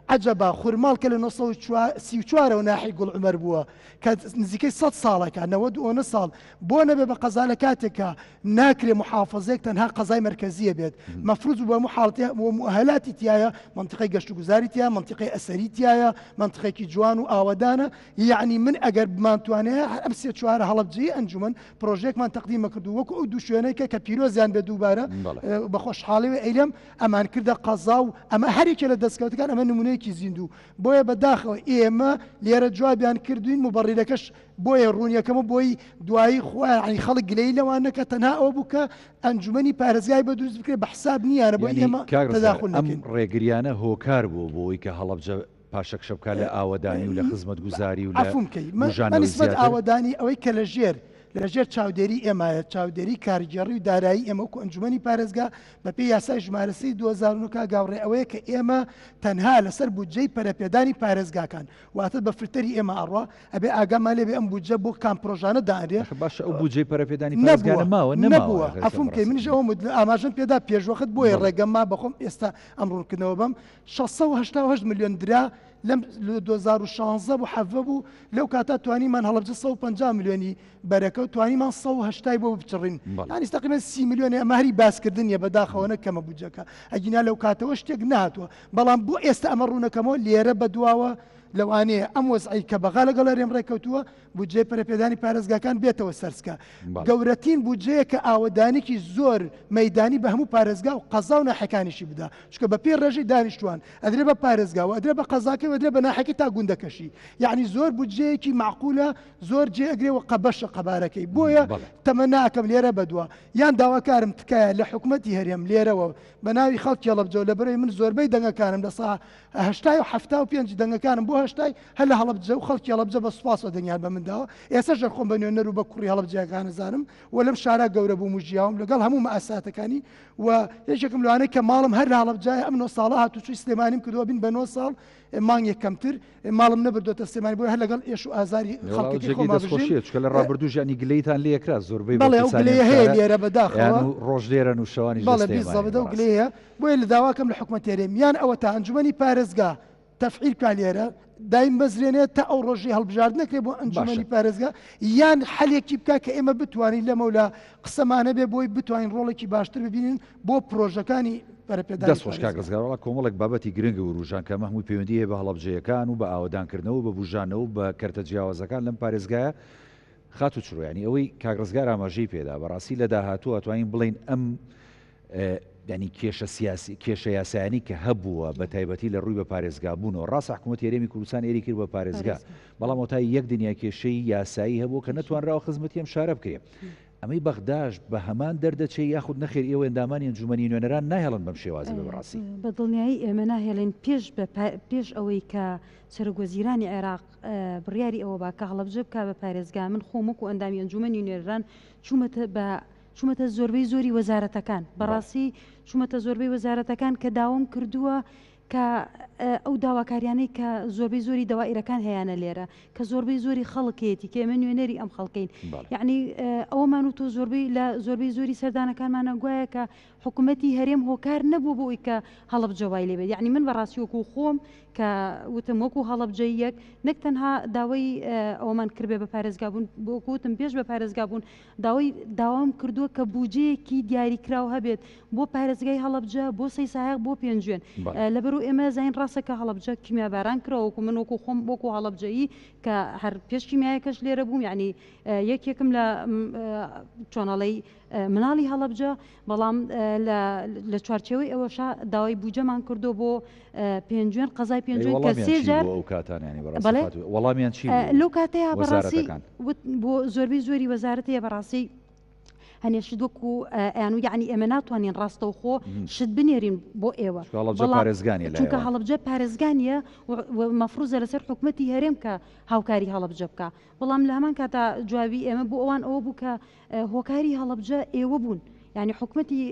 عەجەبا خورماڵ کە لە 934ەوە ناحی گوڵ عومەر بووە کە نزیکەی 100 ساڵێکە 90 ساڵ بۆ نەبێ بە قەزا لە کاتێکە ناکرێ محافظێک تەنها قەزای مەرکەزیە بێت مەفروز بە محاڵەتی و مؤهلاتی تایە منطقەی گەشتوگوزاری تیا منطقەی ئەسەری تایە منطقێکی جوان و ئاوەدانە یعنی من ئەگەر بمانتوانێ ئەم سێ چوارە هەڵەبجەی ئەنجومەن پرۆژێکمان تەقدیمە کردو وەکو ئەو دوو شوێنەی کە کە پیرۆزیان بێ دووبارە بە خۆشحاڵیەوە ئەیلێم ئەمان کردە قەزا و ئەمە هەرێکێ لە دەستکەوتەکان ئەمە نمونەیەکی زیندوو بۆیە بەداخەوە ئێمە لێرە جوابیان کردوین مبەڕیرەکەش بۆیە ڕوونیەکەمە بۆی دوایی خۆیان خەڵک گلەی لەوان نەکە تەنها ئەوە بوو کە ئەنجومەنی پارێزگای بە دروست بکرێت بە حساب نییانە بۆ ئێمە تەداخول ئەم ڕێگریانە هۆکار بوو بۆی کە هەڵەبجە پاشەکشە بکات لە ئاوەدانی و لە خزمەتگوزاری و لە عەفوم کەی بە نیسبەت ئاوەدانی ئەوەی کە لە ژێر لە ژێر چاودێری ئێمایە چاودێری کارگێڕی و دارایی ئێمە وەکو ئەنجومەنی پارێزگا بەپێی یاسای ژمارە سێی 2009 کاک هاوڕێ ئەوەیە کە ئێمە تەنها لەسەر بودجەی پەرەپێدانی پارێزگاکان واتە بە فلتەری ئێمە ئەڕوا ئەبێ ئاگامان لێ بێ ئەم بودجە بۆ کام پرۆژانە دانرێ ئەخ باشە ئەو بودجەی پەرەپێدانی پارێزگانە ماوە نەماوە نەبووە عەفوم کەی منیش ئەوەم وت ئاماژەم پێدا پێشوەخت بۆیە ڕێگەم ما بەخۆم ئێستا ئەم ڕوونکردنەوە بەم 688 ملیۆن درا لەم لە 2016 بوو حەڤە بوو لەو کاتە توانیمان هەڵەبجە 150 ملیۆنی بەرەکە و توانیمان 180 بۆ بچڕین یانی تقریبا 30 ملیۆنی ئەمە هەری باسکردن نیە بەداخەوە نە کەمە بودجەکە ئەگینا لەو کاتەوە شتێک نهاتووە بەڵام بۆ ئێستا ئەمە ڕوونەکەمەوە لێرە بەدواوە لەوانەیە ئەم وەزعی کە بەغا لەگەڵ هەرێم ڕێککەوتووە بودجەی پەرەپێدانی پارێزگاکان بێتەوە سەرسکە گەورەترین بودجەیە کە ئاوەدانیکی زۆر مەیدانی بە هەموو پارێزگا و قەزا و ناحیەکانیشی بدا چونکە بە پێی ڕێژەی دانیشتوان ئەدرێ بە پارێزگا و ئەدرێ بە قەزاکەی و ئەدرێ بە ناحیەکەی تا گوندەکەشی یعنی زۆر بودجەیەکی مەعقولە زۆر جێ ئەگرێ و قەبەشە قەبارەکەی بۆیە تەمەنا ئەکەم لێرە بەدوا یان داواکارم تکایە لە حکومەتی هەرێم لێرەوە بە ناوی خەڵکی هەڵەبجەوە لە بەرەی من زۆربەی دەنگەکانم لە سا هەشتای و 75 دەنگەکانم بۆ هەشتای هەر لە هەڵەبجە و خەڵکی هەڵەبجە بە سوپاسەوە دەنگیان بە من داوە ئێستاش هەر خۆم بە نوێنەر و بە کوڕی هەڵەبجەیەکان ئەزانم و لەم شارە گەورە بووم و ژیاوم لەگەڵ هەموو مەئاساتەکانی و یەکێکم لەوانەی کە ماڵم هەر لە هەڵەبجایە ئەم نۆ ساڵە هاتوچۆی سلێمانیم کردووە بین بە نۆ ساڵ مانگێک کەمتر ماڵم نەبردۆتە سلێمانی بۆیە هەر لەگەڵ ئێش و ئازاری خەڵکەکەی خۆما بژیم. دەستخۆشیە چونکە لە ڕابردووش یانی گلەیتان لێ کرا زۆربەی بەڵێ ئەو گلەیە هەیە لێرە بەداخەوە یان و ڕۆژ لێرەن و شەوانیش لە بەڵێ بیزەبت ئەو گلەیە هەیە بۆیە لە داواکەم لە حکومەتی هەرێم یان ئەوەتا ئەنجومەنی پارێزگا تەفعیل بکا لێرە دایمبەزرێنێت تا ئەو ڕۆژەی هەڵبژاردن نەکرێت بۆ ئەنجومەنی پارێزگا یان حەلێکی بکا کە ئێمە بتوانین لەمەولا قسەمان هەبێ بۆی بتوانین ڕۆڵێکی باشتر ببینین بۆ پرۆژەکانی پەرەپێدانی دەست خۆش کاک ڕزگار وەڵا کۆمەڵێک بابەتی گرنگ وروژان کە ئەمە هەمووی پەیوەندی هەیە بە هەڵەبجەیەکان و بە ئاوەدانکردنەوە و بە بوژانەوە و بە کەرتە جیاوازەکان لەم پارێزگایە خاتوو چرۆ یانی ئەوەی کاک ڕزگار ئاماژەی پێدا بەڕاستی لە داهاتوو ئەتوانین بڵێین ئەم یانی کێشە سیاسی کێشە یاسایانی کە هەبووە بە تایبەتی لە ڕووی بە پارێزگابوونەوە ڕاستە حکوومەتی هەرێمی کوردستان ئێری کرد بە پارێزگا بەڵام ئەوتای یەک دنیا کێشەی یاسایی هەبوو کە نەتوانراوە خزمەتی ئەم شارە بکرێ ئەمەی بەغداش بە هەمان دەردەچێ یاخود نەخێر ئێوە ئەندامانی ئەنجومەنی نوێنەران ناهێڵن بەم شێوازە بێ بەڕاستی؟ بە دڵنیایی ئێمە ناهێڵین پێش بە پێش ئەوەی کە سەرۆک وەزیرانی عێراق بڕیاری ئەوە با کە هەڵەبجە بکا بە پارێزگا من خۆم وەکو ئەندامی ئەنجومەنی نوێنەران چوومەتە بە چوومەتە زۆربەی زۆری وەزارەتەکان بەڕاستی چوومەتە زۆربەی وەزارەتەکان کە داوام کردووە کە ئەو داواکاریانەی کە زۆربەی زۆری دەوائیرەکان هەیانە لێرە کە زۆربەی زۆری خەڵکێتی کە ئێمە نوێنەری ئەم خەڵکەین یعنی ئەوەمان و تۆ زۆربەی لە زۆربەی زۆری سەردانەکانمانە گوایە کە حکوومەتی هەرێم هۆکار نەبوو بۆ ئەوی کە هەڵەبجە وای لێبێت یعنی من بەڕاستی وەکو خۆم کە وتم وەکو هەڵەبجەییەک نەک تەنها داوای ئەوەمان کردبێ بە پارێزگابوون وەکو وتم پێش بە پارێزگابوون داوای داوام کردووە کە بوجەیەکی دیاریکراو هەبێت بۆ پارێزگای هەڵەبجە بۆ سەیسایەق بۆ پێنجوێن لەبەرو ئێمە زین ڕاستە کە هەڵەبجە کیمیاباران کرا وەکو من وەکو خۆم وەکو هەڵەبجەیی کە هەر پێش کیمیایەکەش لێرە بووم یعنی یەکێکم لە چۆنەڵی مناڵی هەڵەبجە، بەڵام لە چوارچێوەی ئەوەشا داوای بوجەمان کردووە بۆ پێنجوێن قەزای پێنجوێن کە سێ جار ئەو کاتانیانی بەڵێ وەڵامیان چی لەو کاتەیە بەڕاستی بۆ زۆربەی زۆری وەزارەتەیە بەڕاستی هەنێ شت وەکو ئەیان و یعنی ئێمە ناتوانین ڕاستەوخۆ شت بنێرین بۆ ئێوە پارێزگانی چونکە هەڵەبجە پارێزگانیە مەفروزە لەسەر حکومەتی هەرێم کە هاوکاری هەڵەبجە بکە بەڵام لە هەمان کاتا جوابی ئێمە بۆ ئەوان ئەوە بوو کە هۆکاری هەڵەبجە ئێوە بوون یانی حکومەتی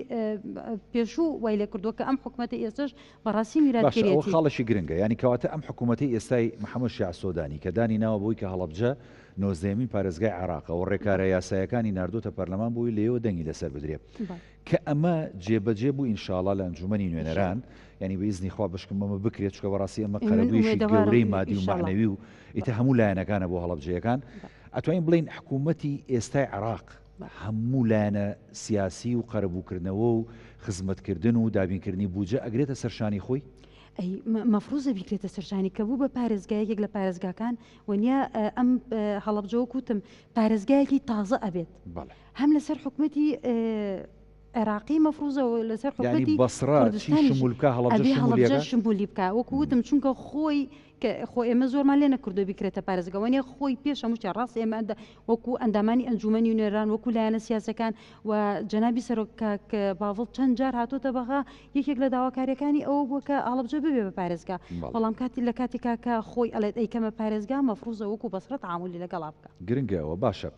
پێشوو وای لێ کردووە کە ئەم حکومەتی ئێستش بەڕاستی میراتگەرێتی. باشە ئەوە خاڵێکی گرنگە یانی کەواتە ئەم حکومەتەی ئێستای محەمەد شیاع سۆدانی کە دانی ناوە بەوەی کە هەڵەبجە نۆزدەیەمین پارێزگای عێراقە و ڕێکارە یاسایەکانی ناردۆتە پەرلەمان بۆی لێیەوە دەنگی لەسەر بدرێ کە ئەمە جێبەجێ بوو ئینشاڵا لە ئەنجومەنی نوێنەران یانی بە ئیزنی خوا بشکم ئەمە بکرێت چونکە بەڕاستی ئەمە قەرەبوویەکی گەورەی مادی و مەعنەوی و ئیتر هەموو لایەنەکانە بۆ هەڵەبجەیەکان ئەتوانین بڵێین حکوومەتی ئێستای عێراق هەموو لایەنە سیاسی و قەرەبووکردنەوە و خزمەتکردن و دابینکردنی بودجە ئەگرێتە سەر شانی خۆی؟ ئەی مەفروزە بیگرێتە سەر شانی کە بوو بە پارێزگا یەکێک لە پارێزگاکان وەنیە ئەم هەڵەبجە وەک وتم پارێزگایەکی تازە ئەبێت هەم لەسەر حکومەتی عێراقی مەفروزە و لەسەر حکومەتی بەسڕە چی شمول بکا هەڵەبجە شمولی بکا وەکو وتم چونکە خۆی کە خۆ ئێمە زۆرمان لێ نەکردووە بیکرێتە پارێزگا وەنیە خۆی پێش هەموو شتێک ڕاستە ئێمە ئەندە وەکو ئەندامانی ئەنجومەنی نوێنەران وەکو لایەنە سیاسەکان و جەنابی سەرۆک کاک باڤڵ چەند جار هاتۆتە بەغا یەکێک لە داواکاریەکانی ئەوە بووە کە هەڵەبجە ببێ بە پارێزگا بەڵام کاتی لە کاتێکا کە خۆی ئەڵێت ئەیکەمە پارێزگا مەفروزە وەکو بەسڕە تەعامولی لەگەڵا بکا. گرنگە ئەوە باشە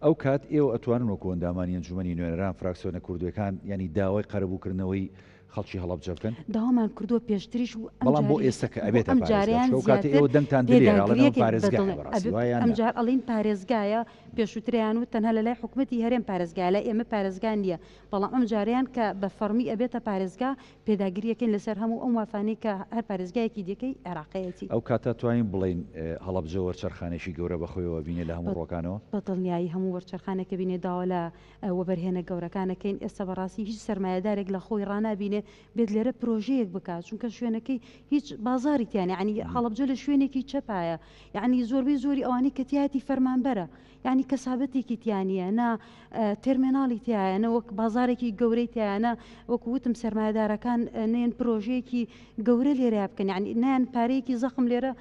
ئەو کات ئێوە ئەتوانن وەکو ئەندامانی ئەنجومەنی نوێنەران فراکسیۆنە کوردیەکان یانی داوای قەرەبووکردنەوەی خەڵکی هەڵەبجە بکەن؟ داوامان کردووە پێشتریش و ئەم بەڵام بۆ جاریش ئێستا کە بۆ ئەبێتە ئەم پارێزگا جارەیان چونکە ئەو کاتە زیاتر ئێوە دەنگتان دلێرە ئەڵێن ئەمە پێداگرییەکەین بە پارێزگایە دڵێ بەڕاستی ئەبێ وایە یان ئەم نا؟ جار ئەڵێین پارێزگایە پێشووتریان وت تەنها لە لای حکومەتی هەرێم پارێزگایە لای ئێمە پارێزگا نییە بەڵام ئەم جارەیان کە بە فەڕمی ئەبێتە پارێزگا پێداگرییەکەین لەسەر هەموو ئەو مافانەی کە هەر پارێزگایەکی دیکەی عێراقەیەتی. ئەو کاتە توانین بڵێین هەڵەبجە وەرچەرخانێکی گەورە بە خۆیەوە بینێ لە هەموو ڕووەکانەوە؟ بە دڵنیایی هەموو وەرچەرخانێک کە بینێ داوا لە وەبەرهێنە گەورەکان ئەکەین، ئێستا بەڕاستی هیچ سەرمایەدارێک لە خۆی ڕانابینێ بێت لێرە پرۆژەیەک بکات، چونکە شوێنەکەی هیچ بازاڕی تیا نیە، یەعنی هەڵەبجە لە شوێنێکی چەپایە، یەعنی زۆربەی زۆری ئەوانەی کە تیایەتی فەرمانبەرە، یەعنی کەسابەتێکی تیا نیە، نە تێرمێناڵی تیایە، نە وەک بازاڕێکی گەورەی تیایە، نە وەکو وتم سەرمایەدارەکان نەیەن پرۆژەیەکی گەورە لێرەیا بکەن، یەعنی نایەن پارەیەکی زەخم لێرە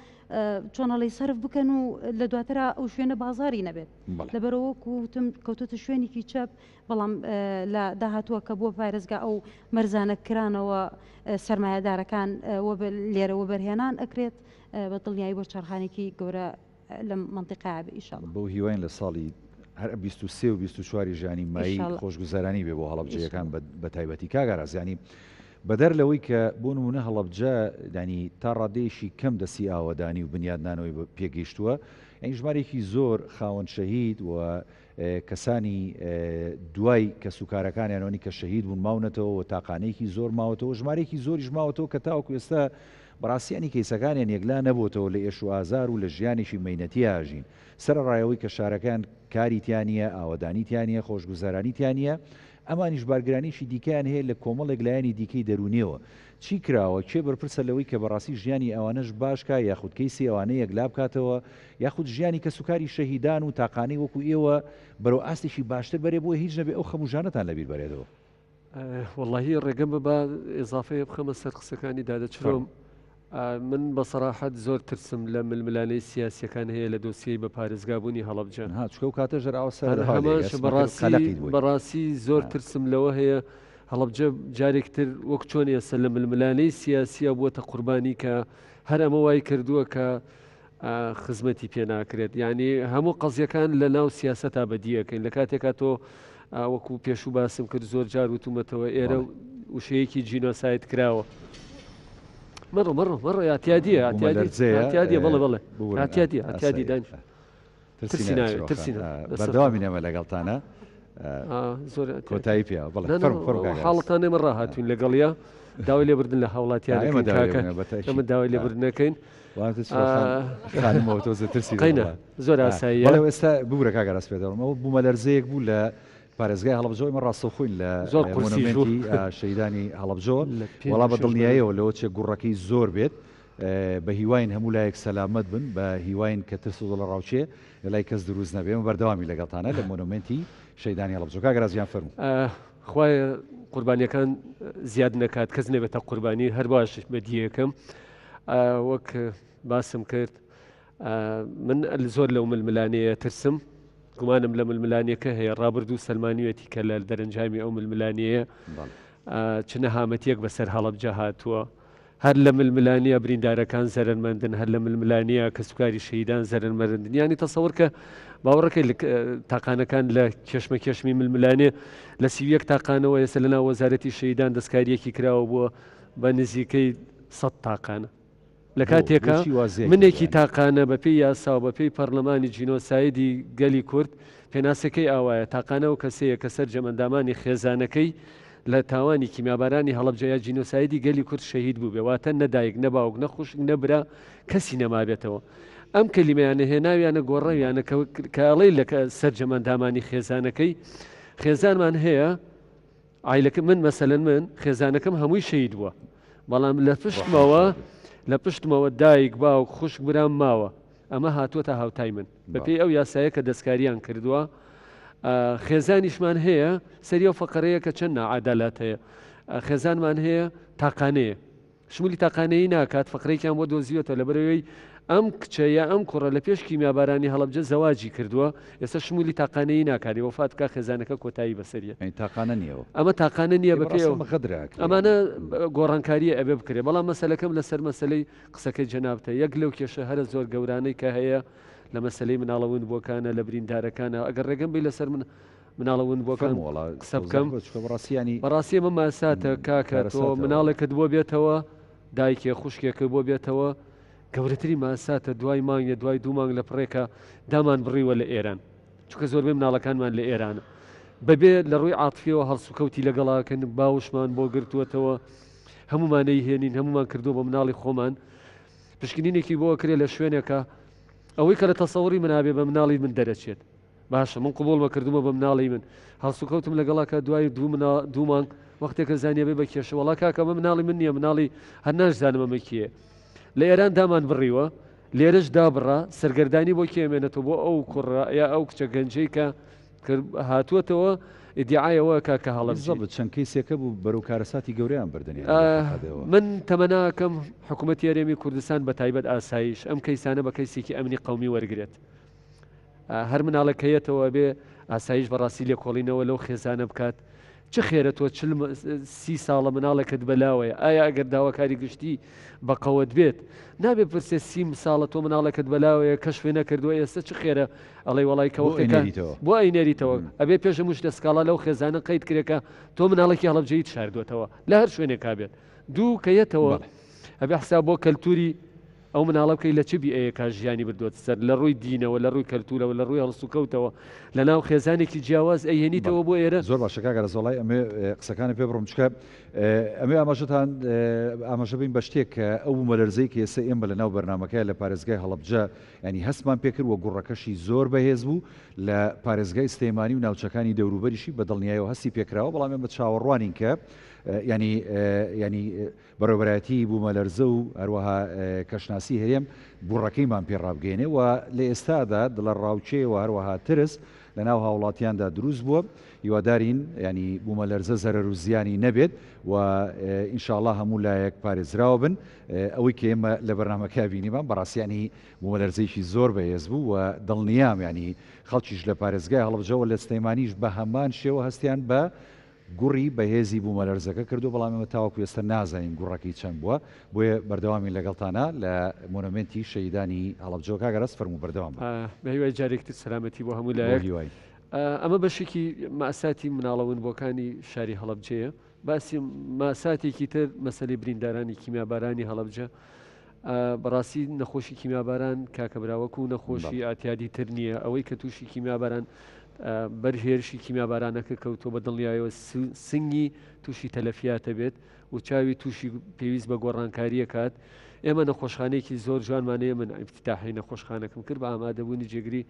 چۆن ئەڵێی سەرف بکەن و لە دواترا ئەو شوێنە بازاڕی نەبێت. لەبەرئەوە وەکو وتم کەوتۆتە شوێنێکی چەپ، بەڵام لە داهاتووە کە بووە پارێزگا ئەو مەرزانە کرانەوە سەرمایەدارەکان لێرە وەبەرهێنان ئەکرێت. بە دڵنیایی وەرچەرخانێکی گەورە لەم مەنتیقەیە بێ ئیشەڵا. بەو هیواین لە ساڵی هەر 23 و 24 ژانی مایی ئیشەڵا. خۆشگوزەرانی بێ بۆ هەڵەبجەیەکان ئیشەڵا. بە بە تایبەتی کاک ئاراس یانی بەدەر لەوەی کە بۆ نموونە هەڵەبجە یانی تا ڕادەیەکی کەم دەستی ئاوەدانی و بنیادنانەوەی بە پێگەیشتووە یانی ژمارێکی زۆر خاوەن شەهید و کەسانی دوای کەسوکارەکانیانەوەنی کە شەهید بوون ماونەتەوە و تاقانەیەکی زۆر ماوەتەوە ژمارەیەکی زۆریش ماوەتەوە کە تاوەکو ئێستا بەڕاستی یانی کەیسەکانیان یەکلا نەبۆتەوە لە ئێش و ئازار و لە ژیانێکی مەینەتیا ئەژین سەرەڕای ئەوەی کە شارەکەیان کاری تیا نییە ئاوەدانی تیا نییە خۆشگوزەرانی تیا نییە ئەمانیش بارگرانیی دیکەیان هەیە لە کۆمەڵێک لایەنی دیکەی دەروونیەوە چی کراوە کێ بەرپرسە لەوەی کە بەڕاستی ژیانی ئەوانەش باش کا یاخود کەیسی ئەوانە یەکلا بکاتەوە یاخود ژیانی کەسوکاری شەهیدان و تاقانەی وەکو ئێوە بەرەو ئاستێکی باشتر بەرێ بۆیە هیچ نەبێ ئەو خەم و ژانەتان لەبیر بەرێتەوە. وەڵاهی ڕێگەم بە با ئیزافەیە بخەمە سەر قسەکانی دادە چرۆم فەرموو. من بە سەراحەت زۆر ترسم لە ململانێی سیاسیەکان هەیە لە دۆسیەی بە پارێزگابوونی هەڵەبجە. ها چونکە ئەو کاتەش هەر ئاوا سەر هەر هەوا لێ هەمان شت هەستم کرد بەڕاستی قەلەقیت بووی. بەڕاستی زۆر ها. ترسم لەوە هەیە هەڵەبجە جارێک تر وەک چۆن ئێستا لە ململانێی سیاسیە بووەتە قوربانی کە هەر ئەمە وای کردووە کە خزمەتی پێ ناکرێت یعنی هەموو قەزیەکان لە ناو سیاسەتا بەدیەکەین لە کاتێکا تۆ وەکو پێشوو باسم کرد زۆر جار وتومەتەوە ئێرە وشەیەکی جینۆساید کراوە مەڕۆ مەڕۆ مەڕۆ یاتیادیە یاتیادیە بەڵێ بەڵێ یاتیادیە ئەتیادی دانیش ترسی ناوێت ترسی بەردەوامی نەمە لەگەڵتانە زۆر کۆتایی پێ حاڵەتان ئێمە ڕاهاتوین لەگەڵە داوای لێبردن لە هاوڵاتیان ئێمە داوای لێبردنەکەین ترسی زۆر ئاسایی ئێستا بورە کاک ئاراس پێ دەڵم ئەو بوومەلەرزەیەک بوو لە پارێزگای هەڵەبجەوە ئێمە ڕاستەوخۆین لە زۆر قورسیش بوو. مۆنۆمێنتی شەهیدانی هەڵەبجەوە لە پێنج وەڵا و بە شەش بەرەو. دڵنیایەوە لەوە چێ گوڕەکەی زۆر بێت بە هیواین هەموو لایەک سەلامەت بن بە هیواین کە ترس و دڵەڕاوکێ لە لای کەس دروست نەبێ ئێمە بەردەوامی لەگەڵتانە لە مۆنۆمێنتی شەهیدانی هەڵەبجە کاک ئاراس گیان فەرموو. خوایە قوربانیەکان زیاد نەکات کەس نەبێتە قوربانی هەر باش بەدیەکەم وەک باسم کرد من زۆر لەو ململانێیە ترسم گومانم لە ململانێکە هەیە ڕابردوو سەلمانویەتی کە لە دەرەنجامی ئەو ململانێیە چ نەهامەتیەک بەسەر هەڵەبجە هاتووە هەر لە ململانیە بریندارەکان زەرەرمەندن هەر لە ململانیە کەسوکاری شەهیدان زەرەرمەندن یانی تەسەور کە باوەڕەکەی تاقانەکان لە کێشمە کێشمی ململانێ لە 31 تاقانەوە ئێستا لە ناو وەزارەتی شەهیدان دەستکاریەکی کراوە بووە بە نزیکەی 100 تاقانە لە کاتێکا منێکی تاقانە بە پێی یاسا و بە پێی پەڕلەمانی جینۆسایدی گەلی کورد پێناسەکەی ئاوایە، تاقانە ئەو کەسەیە کە سەرجەم ئەندامانی خێزانەکەی لە تاوانی کیمیابارانی هەڵەبجە یا جینۆسایدی گەلی کورد شەهید بووبێ، واتە نە دایک، نە باوک، نە خوشک، نە برا کەسی نەمابێتەوە. ئەم کەلیمەیانە هێناویانە گۆڕاویانە کە ئەڵێی لە سەرجەم ئەندامانی خێزانەکەی خێزانمان هەیە، عایلەکە من مەسەلەن من خێزانەکەم هەمووی شەهید بووە بەڵام لە پشتمەوە لە پشتمەوە دایک باوک خوشک برام ماوە ئەمە هاتووەتە هاوتای من بەپێی ئەو یاسایە کە دەستکاریان کردووە خێزانیشمان هەیە سەری ئەو فەقەرەیە کە چەند ناعادالات هەیە خێزانمان هەیە تاقانەیە شمولی تاقانەیی ناکات، فەقرەیەکیان بۆ دۆزیوەتەوە لەبەرئەوەی ئەم کچە یا ئەم کوڕە لە پێش کیمیابارانی هەڵەبجە زەواجی کردووە، ئێستا شمولی تاقانەیی ناکات، وەفات بکات خێزانەکە کۆتایی بەسەریەت. یانی تاقانە نییە ئەوە. ئەمە تاقانە نییە ئێ بەپێی بەڕاستی ئەو ئەمە غەدرە ئەکرێ ئەمانە یانی. گۆڕانکارییە ئەبێ بکرێ، بەڵام مەسەلەکەم لەسەر مەسەلەی قسەکەی جەنابتە، یەک لەو کێشە هەرە زۆر گەورانەی کە هەیە لە مەسەلەی مناڵە ونبووەکانە، لە بریندارەکانە، ئەگەر ڕێگەم بەی لەسەر من مناڵە ونبووەکان فەرموو وەڵا قسە تۆزێ بکەم. بۆ چونکە بەڕاستی یانی بەڕاستی ئەمە ماساتە کاکە تۆ کارەساتە وەڵا. مناڵێکت بۆ بێتەوە دایکێ خوشکێکت بۆ بێتەوە گەورەترین ماساتە دوای مانگێ دوای دوو مانگ لە پڕێکە دامان بڕیوە لە ئێران چونکە زۆربەی مناڵەکانمان لە ئێرانە بەبێ لە ڕووی عاتفیەوە هەڵسوکەوتی لەگەڵاکەن باوشمان بۆ گرتووەتەوە هەمومانەی هێنین هەمومان کردووە بە مناڵی خۆمان پشکنینێکی بۆ کرێ لە شوێنێکە ئەوەی کە لە تەسەوری منابێ بە مناڵی من دەرەچێت باشە من قبوڵمە کردومە بە مناڵی من هەڵسوکەوتم لەگەڵا کە دوای دوو منا دوو مانگ وەختێکە زانیە بێ بە کێشە وەڵا کاکە ئەمە مناڵی من نییە مناڵی هەر ناشزانم ئەمە کێیە لە ئێران دامان بڕیوە لێرەش دابڕا سەرگەردانی بۆ کێ ئەمێنێتەوە بۆ ئەو کوڕە یا ئەو کچە گەنجەی کە کە هاتووەتەوە ئیدیعایەوە کە کە هەڵەبجەی بالضبط چەند کەیسێکە بوو بەرەو کارەساتی گەورەیان بردن یانی لە حەقیقەتەوە. من تەمەناکەم حکوومەتی هەرێمی کوردستان بە تایبەت ئاسایش ئەم کەیسانە بە کەیسێکی ئەمنی قەومی وەرگرێت هەر مناڵێک کە یەتەوە ئەبێ ئاسایش بەڕاستی لێکۆڵینەوە لەو خێزانە بکات. چ خێرە تۆ چل سی ساڵە مناڵێکت بەلاوەیە ئایا ئەگەر داواکاری گشتی بە قەوەت بێت نابێ پرسێ سیم ساڵە تۆ مناڵێکت بەلاوەیە کەشفێ نەکردووە ئێستا چ خێرە ئەڵێ وەڵای کە وەختێکە بۆ ئەینێریتەوە ئەبێ پێش هەموو شتێ سکاڵا لەو خێزانە قەید کرێ کە تۆ مناڵێکی هەڵەبجەیت شاردووەتەوە لە هەر شوێنێکا بێت دوو کە یەتەوە ئەبێ حساب بۆ کەلتوری ئەو مناڵە بکەی لە چ بیئەیەکا ژیانی بردووەتە سەر، لە ڕووی دینەوە، لە ڕووی کەلتوورەوە، لە ڕووی هەڵسوکەوتەوە، لە ناو خێزانێکی جیاواز ئەیهێنیتەوە بۆ ئێرە. زۆر باشە کاک ئاراس وەڵای ئەمەوێ قسەکانت پێ بڕم چونکە ئەمەوێ ئاماژەتان ئاماژە بین بە شتێک کە ئەو بوومەلەرزەی کە ئێستا ئێمە لە ناو بەرنامەکەیا لە پارێزگای هەڵەبجە یانی هەستمان پێ کرد و گوڕەکەشی زۆر بەهێز بوو لە پارێزگای سلێمانی و ناوچەکانی دەوروبەریشی بە دڵنیایەوە هەستی پێ کراوە بەڵام ئێمە چاوەڕوانین کە یانی یانی بەڕێوەبەرایەتیی بوومەلەرزە و هەروەها کەشناسی هەرێم گوڕەکەیمان پێ ڕابگەیەنێ و لە ئێستادا دڵەڕاوکێ و هەروەها ترس لە ناو هاوڵاتیاندا دروست بووە هیوادارین یانی بوومەلەرزە زەرەر و زیانی نەبێت و ان شاء اللە هەموو لایەک پارێزراوە بن ئەوەی کە ئێمە لە بەرنامەکە بینیمان بەڕاستی یانی بوومەلەرزەیەکی زۆر بەهێز بوو و دڵنیام یانی خەڵکیش لە پارێزگای هەڵەبجەوە لە سلێمانیش بە هەمان شێوە هەستیان بە گوڕی بەهێزی بوومەلەرزەکە کردووە، بەڵام ئێمە تاوەکو ئێستا نازانین گوڕەکەی چەند بووە، بۆیە بەردەوامین لەگەڵتانا لە مۆنۆمێنتی شەهیدانی هەڵەبجەوە. کاک ئاراس فەرموو بەردەوام بە. بە هیوای جارێکی تر سەلامەتی بۆ هەموو لایەک. بۆ هیوای. ئەمە بەشێکی مەئساتی مناڵە ونبووەکانی شاری هەڵەبجەیە. باسی مەئساتێکی تر مەسەلەی بریندارانی کیمیابارانی هەڵەبجە. بەڕاستی نەخۆشی کیمیاباران کاکە برا وەکو نەخۆشی ئاتیادی تر نییە ئەوەی کە تووشی کیمیاباران بەر هێرشی کیمیابارانەکە کەوتۆ بە دڵنیایەوە سنگی تووشی تەلەفیاتە بێت و چاوی تووشی پێویست بە گۆڕانکاریە کات ئێمە نەخۆشخانەیەکی زۆر جوانمانەیە من ئیفتتاحی نەخۆشخانەکەم کرد بە ئامادەبوونی جێگری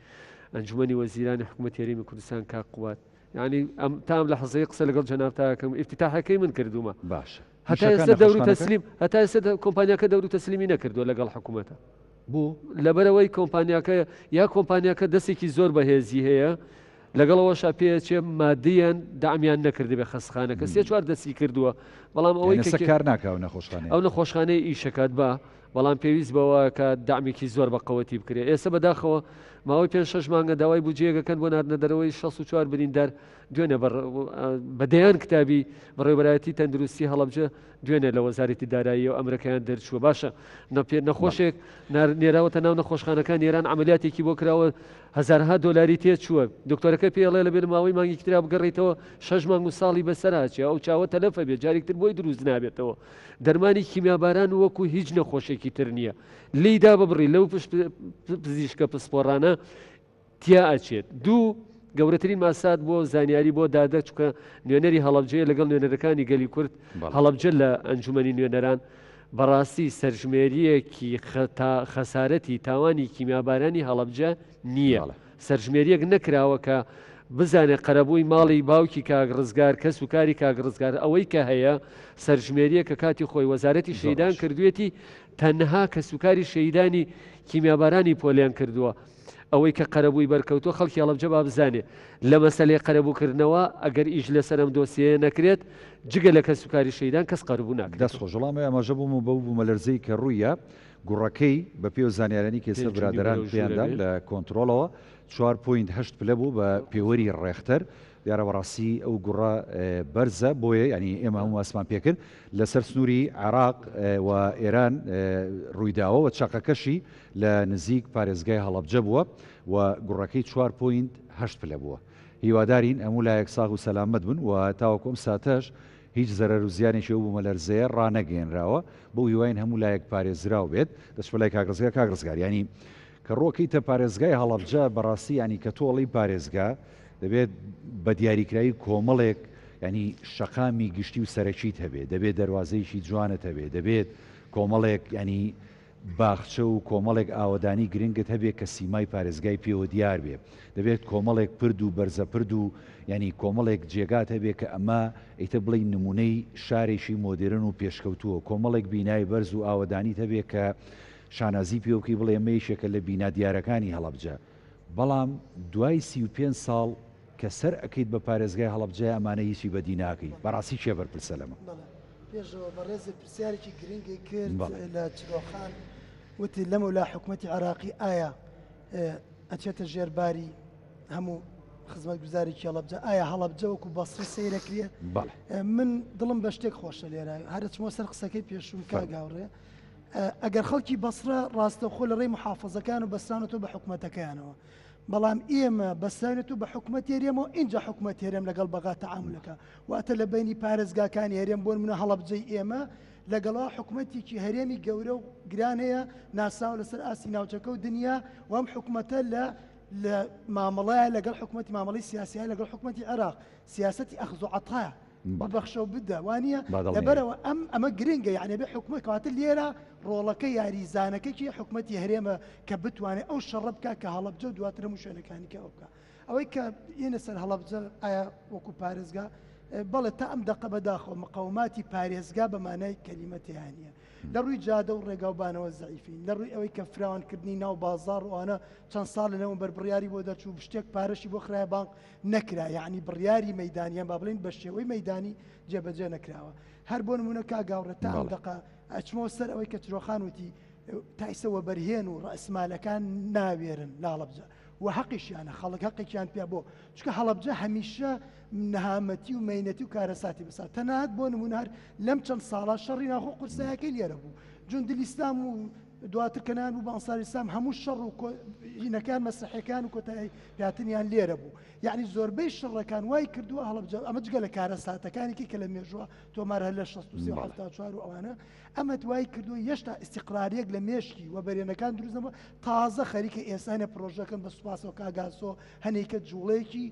ئەنجومەنی وەزیرانی حکوومەت هەرێمی کوردستان کاک قوباد یعنی ئەم تام لە حەزەی قسە لەگەڵ جەنابتاکەم ئیفتتاحەکەی من کردومە باشە هەتا ئێستا دەور و تەسلیم هەتا ئێستا کۆمپانیاکە دەور و تەسلیمی نەکردووە لەگەڵ حکوومەتە بۆ لەبەرەوەی کۆمپانیاکە یا کۆمپانیاکە دەستێکی زۆر بەهێزی هەیە لەگەڵەوەشا پێچێ مادیان دامیان نەکردبێ خەستخانەکە سێ چوار دەستی کردووە بەڵام ئەوەی کە کار ناکە و نەخۆشخانە ئەو نەخۆشخانەی ئیشەکات بە بەڵام پێویست بەوە کە دامیکی زۆر بە قەوەتی بکرێت ئێستا بەداخەوە ماوەی پێ شش مانگە داوای بودجەیەکەکەن بۆ ناردنە دەرەوەی 64 بریندار دوێنێ بە دەیان کتابی بەڕێوەبەرایەتی تەندروستی هەڵەبجە دوێنێ لە وەزارەتی داراییەوە ئەمرەکەیان دەرچووە باشە نەپێ نەخۆشێک نێراوەتە ناو نەخۆشخانەکان ئێران عملیاتێکی بۆ کراوە هەزارها دۆلاری تێچووە دکتۆرەکە پێڵێ لە بێن ماوەی مانگی ترا بگەڕیتەوە شەش مانگ و ساڵی بەسەراچێ ئەو چاوە تەلەفە بێت جارێکتر بۆی دروست نابێتەوە دەرمانی کیمیاباران وەکو هیچ نەخۆشێکی تر نییە لیدا ببڕی لەو پزیشکە پسپۆڕانە تیا ئەچێت. دوو، گەورەترین ماسات بۆ زانیاری بۆ دادە چونکە نوێنەری هەڵەبجەیە لەگەڵ نوێنەرەکانی گەلی کورد هەڵەبجە لە ئەنجومەنی نوێنەران بەڕاستی سەرژمێریەکی خەسارەتی تاوانی کیمیابارانی هەڵەبجە نییە سەرژمێریەک نەکراوە کە بزانێ قەرەبووی ماڵی باوکی کاک ڕزگار کەس و کاری کاک ڕزگار ئەوەی کە هەیە سەرژمێریە کە کاتی خۆی وەزارەتی شەیدان کردوێتی تەنها کەسوکاری شەیدانی کیمیابارانی پۆلێن کردووە ئەوەی کە قەرەبووی بەرکەوتووە خەڵکی هەڵەبجە با بزانێ لە مەسەلەی قەرەبووکردنەوە ئەگەر ئیش لەسەر ئەم دۆسیەیە نەکرێت جگە لە کەسوکاری شەهیدان کەس قەرەبوو ناکرێتەوە. دەست خۆش. وەڵام ئەوەی ئاماژە بووم و بەو بوومەلەرزەی کە ڕووییا گوڕەکەی بە پێی ئەو زانیارانەی کە ئێستا پێنج و نیو برادەران بەرەو پێیان ژوورە دام بێ. لە کۆنترۆڵەوە چوار point هەشت پلە بوو بە پێوەری ڕێختەر دیارە بەڕاستی ئەو گوڕە بەرزە بۆیە یانی ئێمە هەموو هەستمان پێکرد لەسەر سنووری عێراق و ئێران ڕوویداوە و چەقەکەشی لە نزیک پارێزگای هەڵەبجە بووە و گوڕەکەی چوار point هەشت پلە بووە. هیوادارین هەموو لایەک ساغ و سەلامەت بن و تاوەکو ئەم ساتەش هیچ زەرەر و زیانێکی ئەو بوومەلەرزەیە ڕانەگەیەنراوە. بەو هیواین هەموو لایەک پارێزراو بێت. دەچمە لای کاک ڕزگار. کاک ڕزگار یانی کە ڕۆکەیتە پارێزگای هەڵەبجە بەڕاستی یانی کە تۆ ئەڵێی پارێزگا دەبێت بە دیاریکراوی کۆمەڵێک یانی شەقامی گشتی و سەرەکیت هەبێت، دەبێت دەروازەیەکی جوانت هەبێت، دەبێت کۆمەڵێک یانی باخچە و کۆمەڵێک ئاوەدانی گرنگت هەبێ کە سیمای پارێزگای پێوە دیار بێ. دەبێت کۆمەڵێک پرد و بەرزە پرد و یانی کۆمەڵێک جێگات هەبێ کە ئەمە ئیتر بڵێی نموونەی شارێکی مۆدێرن و پێشکەوتووە. کۆمەڵێک بینای بەرز و ئاوەدانیت هەبێ کە شانازی پێوە بکەی بڵێ ئەمە یەکێکە لە بینا دیارەکانی هەڵەبجە. بەڵام دوای 35 ساڵ کە سەر ئەکەیت بە پارێزگای هەڵەبجە ئەمانە هیچی بەدی ناکەی. بەڕاستی کێ بەرپرسە لەمە؟ بەڵێ. پێشەوە بەڕێزت پرسیارێکی گرنگی کرد لە چرۆخان وتی لەمەولا حکوومەتی عراقی ئایا ئەچێتە ژێر باری هەموو خزمەتگوزاری هەڵەبجە ئایا هەڵەبجە وەکو بەسڕە سەیرەکرێ؟ بەڵێ. من دڵم بە شتێک خۆشە لێرە هەرچمەوە سەر قسەکەی پێشوم کاک هاوڕێ ئەگەر خەڵکی بەسرە ڕاستەوخۆ لە ڕێی محافظەکان و بەسرانەتەوە بە حکومەتەکەیانەوە بەڵام ئێمە بەسراوینەتەوە بە حکومەت هەرێمەوە ئینجا حکومەت هەرێم لەگەڵ بەغا تەعامولەکە واتە لە بینی پارێزگاکانی هەرێم بۆ نمونە هەڵەبجەی ئێمە لەگەڵا حکومەتێکی هەرێمی گەورە و گران هەیە ناسراوە لەسەر ئاستی ناوچەکە و دنیا و ئەم حکومەتە لە لە مامەڵەیە لەگەڵ حکومەتی مامەڵەی سیاسیە لەگەڵ حکومەتی عێراق سیاسەتی ئەخز و عەتایە ببەخشە و بدە وانە لەبەرەوە ئەم ئەمە گرنگە یعنی بێ حکومەت کەواتە لێرە ڕۆڵەکە یاریزانەکەکی حکومەتی هەرێمە کە بتوانێت ئەو شەڕە بکە کە هەڵەبجە و دواتر هەموو شوێنەکانی کە ئەو بکە ئەوەی کە یەنە سەر هەڵەبجە ئایا وەکو پارێزگا بەڵێ تا ئەم دەقە بەداخەوە مقاوماتی پارێزگا بە مانای کەلیمە تیانە لە ڕووی جادە و ڕێگاوبانەوە زەعیفین، لە ڕووی ئەوەی کە فراوانکردنی ناو بازاڕ و ئەوانە چەند ساڵ لەمەوبەر بڕیاری بۆ دەرچوو شتێک پارەشی بۆ خرایە بانق نەکرا یەعنی بڕیاری مەیدانی یان با بڵێین بە شێوەی مەیدانی جێبەجێ نەکراوە هەر بۆ نموونە کاک هاوڕێ تا ئەم دەقە ئەچمەوە سەر ئەوەی کە چرۆخان وتی تا ئیسە وەبەرهێن و ڕەئسمالەکان ناوێرن لە هەڵەبجە و هەقیشیانە خەڵک هەقێکیان پێ بۆ چونکە هەڵەبجە هەمیشە نەهامەتی و مەینەتی و کارەساتی بەسا تەنانەت بۆ نمونە هەر لەم چەند ساڵە شەڕی ناخۆ قورسایەکەی لێرە بوو جوندل ئیسلام و دواتر کەنان بوو بە ئەنسار ئیسلام هەموو شەڕ و هینەکان مەسیحەکان و کۆتایی پاتنیان لێرە بوو یعنی زۆربەی شەڕەکان وای کردووە هەڵەبجە ئەمە جگە لە کارەساتەکانی کە لە مێژووە تۆمار هەر لە 63 و 74 و ئەوانە ئەمەت وای کردووە یەشتا ئیستیقراریەک لە مێشکی وەبەرێنەکان دروست نەبووە تازە خەریکە ئێسانە پرۆژەکەن بە سوپاسەوە کاک ئاسۆ هەنێکە جوڵەیەکی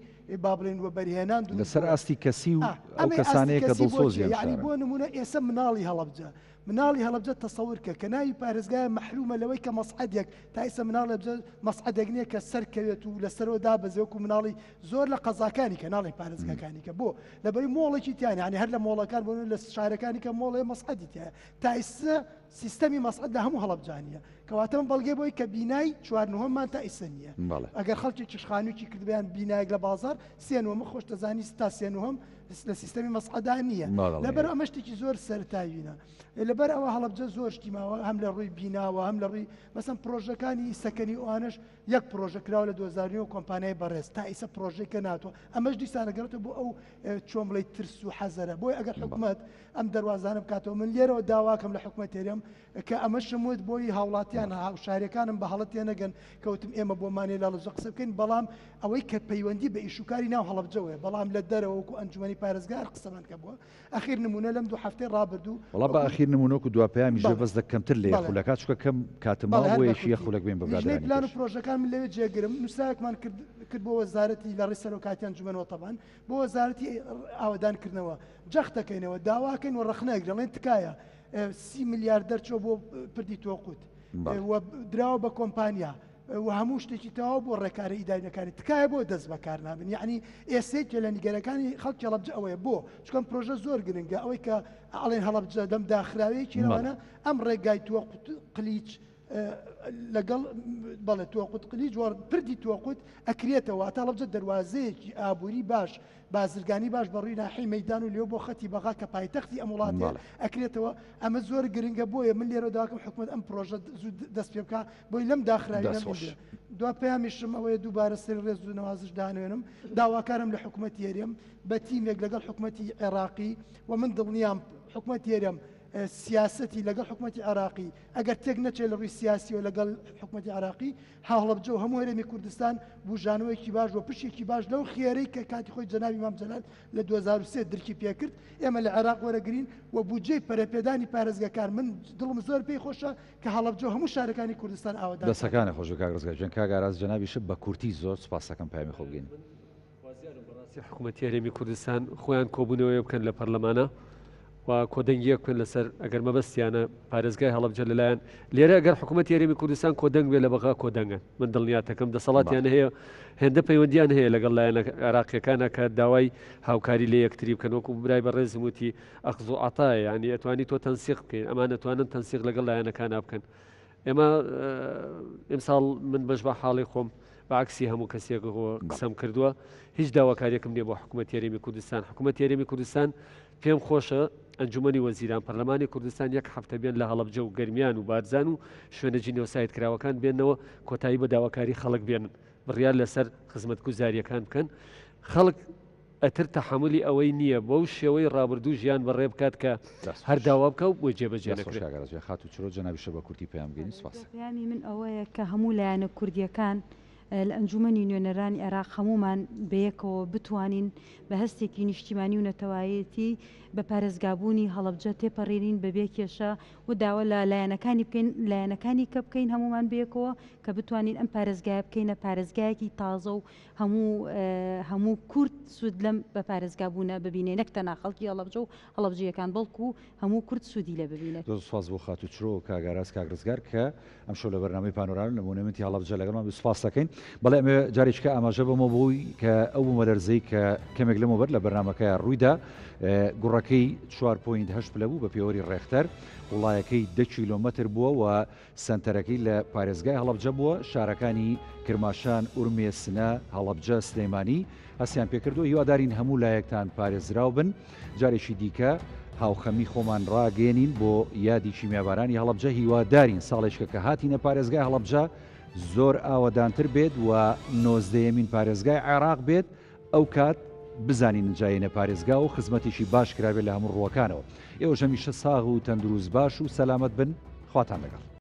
با بڵێن وەبەرهێنان دروست لەسەر بووە. ئاستی کەسی و ئا ئەو ئەمەی ئاستی کەسانەیە کە کەسی بۆ دڵسۆزی چیە ئەم یعنی شارەن. بۆ نمونە ئێسە مناڵی هەڵەبجە مناڵی هەڵەبجە تەسەور کە کە ناوی پارێزگایە مەحرومە لەوەی کە مەسعەدێک تا ئیسە مناڵی هەڵەبجە مەسعەدێک نییە کە سەرکەوێت و لەسەرەوە دابەزێ وەکو مناڵی زۆر لە قەزاکانی کە ناڵێن پارێزگاکانی کە بۆ لەبەری مۆڵێکی تیان یعنی هەر لە مۆڵەکان بۆ لە شارەکانی کە مۆڵێ مەسعەدی تایە تا ئیسە سیستەمی مەسعەد لە هەموو هەڵەبجە نییە کەواتە من بەڵگەی بۆی کە بینای چوار نهۆممان تا ئیسە نییە ئەگەر خەڵکێکیش خانوویەکی کردبیان بینایەک لە بازار سێ نهۆمە خۆش دەزانی تا سێ نهۆم لە سیستەمی مەسعەدا نییە لەبەر ئەمە شتێکی زۆر سەرتاوینە لەبەر ئەوە هەڵەبجە زۆر شتی ماوە هەم لە ڕووی بیناوە هەم لە ڕووی مەسەن پرۆژەکانی سەکەنی ئەوانش یەک پرۆژە کراوە لە 2009 کۆمپانیای بەڕێز تا ئیسە پرۆژەی کە ناتوە ئەمەش دیسانەگەڕێتەوە بۆ ئەو چۆن بڵێ ترس و حەزەرە بۆی ئەگەر حکومت ئەم دەروازانە بکاتەوە من لێرەوە داواکەم لە حکومەت هەرێم کە ئەمەشم وت بۆی هاوڵاتیان هاوشاریەکانم بە هەڵە تێنەگەن کەوتم ئێمە بۆمانێ لە هەڵەبجە قسە بکەین بەڵام ئەوەی کە پەیوەندی بە ئیشوکاری ناو هەڵەبجەوەیە بەڵام لە دەرەوە وەکو ئەنجومەنی پارێزگار قسەمان کە بووە ئەخیر نمونە لەم دوو هەفتەی ڕابردوو وەڵا بە ئەخیر نمونە وەکو دوا پەیامیش بێ بەس دە کەمتر لە یەک خولەکە چونکە کەم کاتم ماوە بۆ یەکی یەک خولەک بێن بە لیژنەی برادەرانی پلان و تر. پرۆژەکان من لەوێ جێگرم نووسراوێکمان کرد کرد بۆ وەزارەتی لە ڕێی سەرۆکایەتی ئەنجومەنەوە تەبعەن بۆ وەزارەتی ئاوەدانکردنەوە جەخت دەکەینەوە داواکەین و ڕەخنە ئەگرین ئەڵێن تکایە سی ملیار دەرچووە بۆ پردی تۆقوت و دراوە بە کۆمپانیا و هەموو شتێکی تەواو بۆ ڕێکارە ئیداریەکانی تکایە بۆ دەست بەکار نابن یعنی ئێسێکێ لە نیگەرەکانی خەڵکی هەڵەبجە ئەوەیە بۆ چکەم پرۆژە زۆر گرنگە ئەوەی کە ئەڵێن هەڵەبجە دەم داخراوەیەکی لەوانە ئەم ڕێگای توەقوت قلیچ لەگەڵ بەڵێ تۆقوت قلیچ وە پردی تۆقوت ئەکرێتەوە تا هەڵەبجە دەروازەیەکی ئابووری باش بازرگانی باش بە ڕووی ناحیەی مەیدان و لێو بۆ خەتی بەغا کە پایتەختی ئەم وڵاتەیە ئەکرێتەوە ئەمە زۆر گرنگە بۆیە من لێرە داواکەم حکومەت ئەم پرۆژە زوو دەست پێ بکا بۆی لەم داخراوی نەمێنێ دوا پەیامیشم ئەوەیە دووبارە سەری ڕێز و نەوازش دانوێنم داواکارم لە حکومەتی هەرێم بە تیمێک لەگەڵ حکومەتی عێراقی و من دڵنیام حکومەتی هەرێم سیاسەتی لەگەڵ حکومەتی عێراقی ئەگەر تێک نەچێت لە ڕووی سیاسیەوە لەگەڵ حکومەتی عێراقی هەڵەبجە و هەموو هەرێمی کوردستان بوژانەوەیەکی باش و پشێکی باش لەو خێرەی کە کاتی خۆی جەنابی مام جەلال لە 2003 درکی پێکرد ئێمە لە عێراق وەرەگرین و بودجەی پەرەپێدانی پارێزگاکان من دڵم زۆر پێی خۆشە کە هەڵەبجە و هەموو شارەکانی کوردستان ئاوەدان دەستەکانت خۆش بێ کاک ڕزگار گیان. کاک ئاراس جەنابیشت بە کورتی زۆر سوپاس دەکەم پەیامی خۆ بگەینی. خوازیارم بەڕاستی حکوومەتی هەرێمی کوردستان خۆیان کۆبوونەوەیە بکەن لە پەرلەمانە و کۆدەنگیەک بکەن لەسەر ئەگەر مەبەستیانە پارێزگای هەڵەبجە لەلایەن لێرە ئەگەر حکوومەتی هەرێمی کوردستان کۆدەنگ بێ لە بەغا کۆدەنگن من دڵنیاتەکەم دەسەڵاتیان هەیە هێندە پەیوەندیان هەیە لەگەڵ لایەنە عێراقیەکانە کە داوای هاوکاری لە یەکتری بکەن وەکو برای بەڕێزم وتی ئەخز و عەتایە یعنی ئەتوانی تۆ تەنسیق بکەین ئەمان ئەتوانن تەنسیق لەگەڵ لایەنەکانە بکەن ئێمە ئیمساڵ من بەش بە حاڵی خۆم بە عەکسی هەموو کەسێک قسەم کردووە هیچ داواکاریەکم نییە بۆ حکوومەت هەرێمی کوردستان حکوومەت هەرێمی کوردستان پێم خۆشە ئەنجومەنی وەزیران پەرلەمانی کوردستان یەک هەفتە بێن لە هەڵەبجە و گەرمیان و بارزان و شوێنە جینۆساید کراوەکان بێنەوە کۆتایی بە داواکاری خەڵک بێنن. بڕیار لەسەر خزمەتگوزارییەکان بکەن. خەڵک ئەتر تەحەمولی ئەوەی نییە بەو شێوەی ڕابردوو ژیان بەڕێ بکات کە دەست هەر خۆش. داوا بکا و بۆ جێبەجێ دەست خۆش نەکرێت. کاک ئاراس گیان. خاتوو چرۆ جەنابیشە بە کورتی پەیام بگەینی سوپاس. پەیامی من ئەوەیە کە هەموو لایەنە کوردییەکان لە ئەنجوومەنی نوێنەرانی عێراق هەموومان بەیەکەوە بتوانین بە هەستێکی نیشتیمانی و نەتەوایەتی بە پارێزگابوونی هەڵەبجە تێپەڕێنین بەبێ کێشە و داوا لە لایەنەکانی بکەین لایەنەکانی کە بکەین هەموومان بەیەکەوە کە بتوانین ئەم پارێزگایە بکەینە پارێزگایەکی تازە و هەموو هەموو کورد سوود لەم بە پارێزگا بوونە ببینێ نەک تەنها خەڵکی هەڵەبجە و هەڵەبجەیەکان بەڵکو هەموو کورد سوودی لێ ببینێت. زۆر سوپاس بۆ خاتوو چرۆ و کاک ئاراس کاک ڕزگار کە ئەمشەو لە بەرنامەی پانۆراما لە مۆنێمنتی هەڵەبجە لەگەڵمان بوو سوپاس دەکەین. بەڵێ ئەمەوێ جارێکیکە ئاماژە بەمەوە بۆی کە ئەو بوومەلەرزەی کە کەمێک لەمەوبەر لە بەرنامەکەیا ڕوویدا گوڕەکەی 4.8 پلە بوو بە پێوەری ڕێختەر قوڵایەکەی 10 کیلۆمەتر بووە و سەنتەرەکەی لە پارێزگای هەڵەبجە بووە، شارەکانی کرماشان، ئورمێ، سنە، هەڵەبجە، سلێمانی هەستیان پێکردووە، هیوادارین هەموو لایەکتان پارێزراو بن، جارێکی دیکە هاوخەمی خۆمان ڕاگەیەنین بۆ یادی کیمیابارانی هەڵەبجە، هیوادارین ساڵێکە کە هاتینە پارێزگای هەڵەبجە زۆر ئاوەدانتر بێت و نۆزدەیەمین پارێزگای عێراق بێت، ئەو کات بزانین جا یەنە پارێزگا و خزمەتێکی باش کرابێت لە هەموو ڕووەکانەوە. ئێوەش هەمیشە ساغ و تەندروست باش و سەلامەت بن. خواتان لەگەڵ.